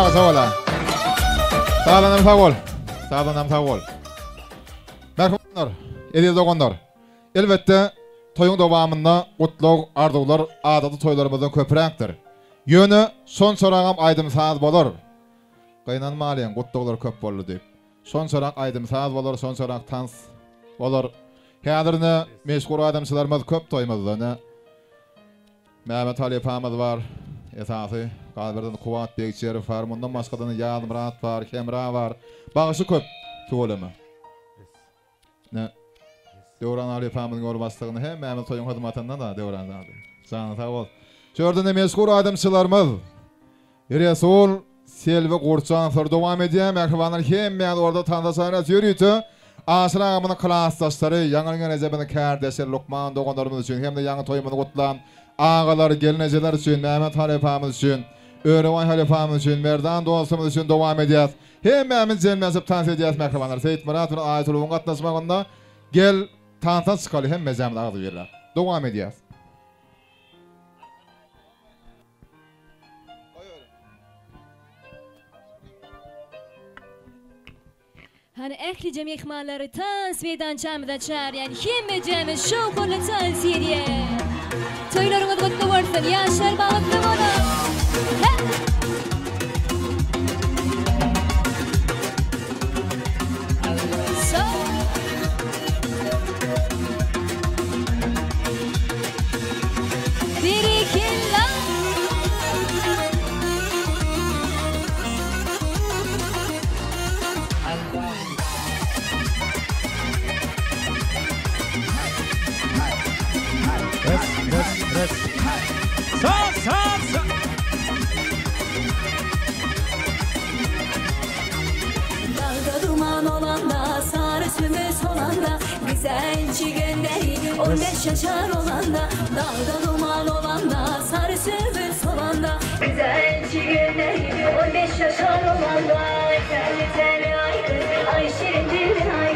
Sag sag bol. Sazandam sag bol. Sazandam sag bol. Merhumlar, eziz doganlar. Elbetde, toýuň dowamynda gutlag, arzuwlar adaty toýlarymyzdan köpräkdir. Ýöne şonçaragam aýdym-saz bolar. Gynanmalyň, gutlaglar köp boldy diýip. Şonçarak aýdym-saz bolar, şonçarak tans bolar. Häzir ine meşhur aýdymçylarymyz köp toýumyzda ine. Mämmet halypamyz bar, esasy, galyberden Kuwat Begçerow bar, mundan başga-da Ýazmyrat bar, Hemra bar. Bagşy köp, tüweleme. Ine, Döwran halypamyzyň ýolbaşçylygynda hemmämiz toýuň hyzmatynda-da, Döwran jan. Janyň sag bolsun. Şu ýerde-de meşhur aýdymçylarymyz Resul, Selbi Gurtjanow dowam edýär. Mähribanlar hemmäňiz orda tansa çagyrýas. Ýörite Aşyr agamyzyň klasdaşlary, Ýaňy gelnejemiziň kärdeşleri, lukman doganlarymyz üçin hem-de ýaňy toýumyzy gutlan agalar, gelnejeler üçin, Mämmet halypamyz üçin, Örebaý halypamyz üçin, Merdan dostumyz üçin dowam edýäs. Hemmämiz jemlenşip tans edýäs mähribanlar. Seýitmyrat bilen Aýsuluwyň gatnaşmagynda Gel, tansa çykaly hemmejämiz agzybirläp. Dowam edýäs. Hany ählije myhmanlary tans meýdançamyza çagyrýan hemmejämiz şowhunly tans edýäs. Toýlaryňyz gutly bolsun, ýaşlar bagtly boluň! Berekella! Res, res, res. Sa, sa, sa. Dağda duman olanda, sarı sümü solanda, bize elçi gönderi, 15 yaşar olanda, dağda duman olanda, sarı sümü solanda, bize elçi gönderi, 15 yaşar olanda, Telli telli ay kız, ay şirin dilin ay.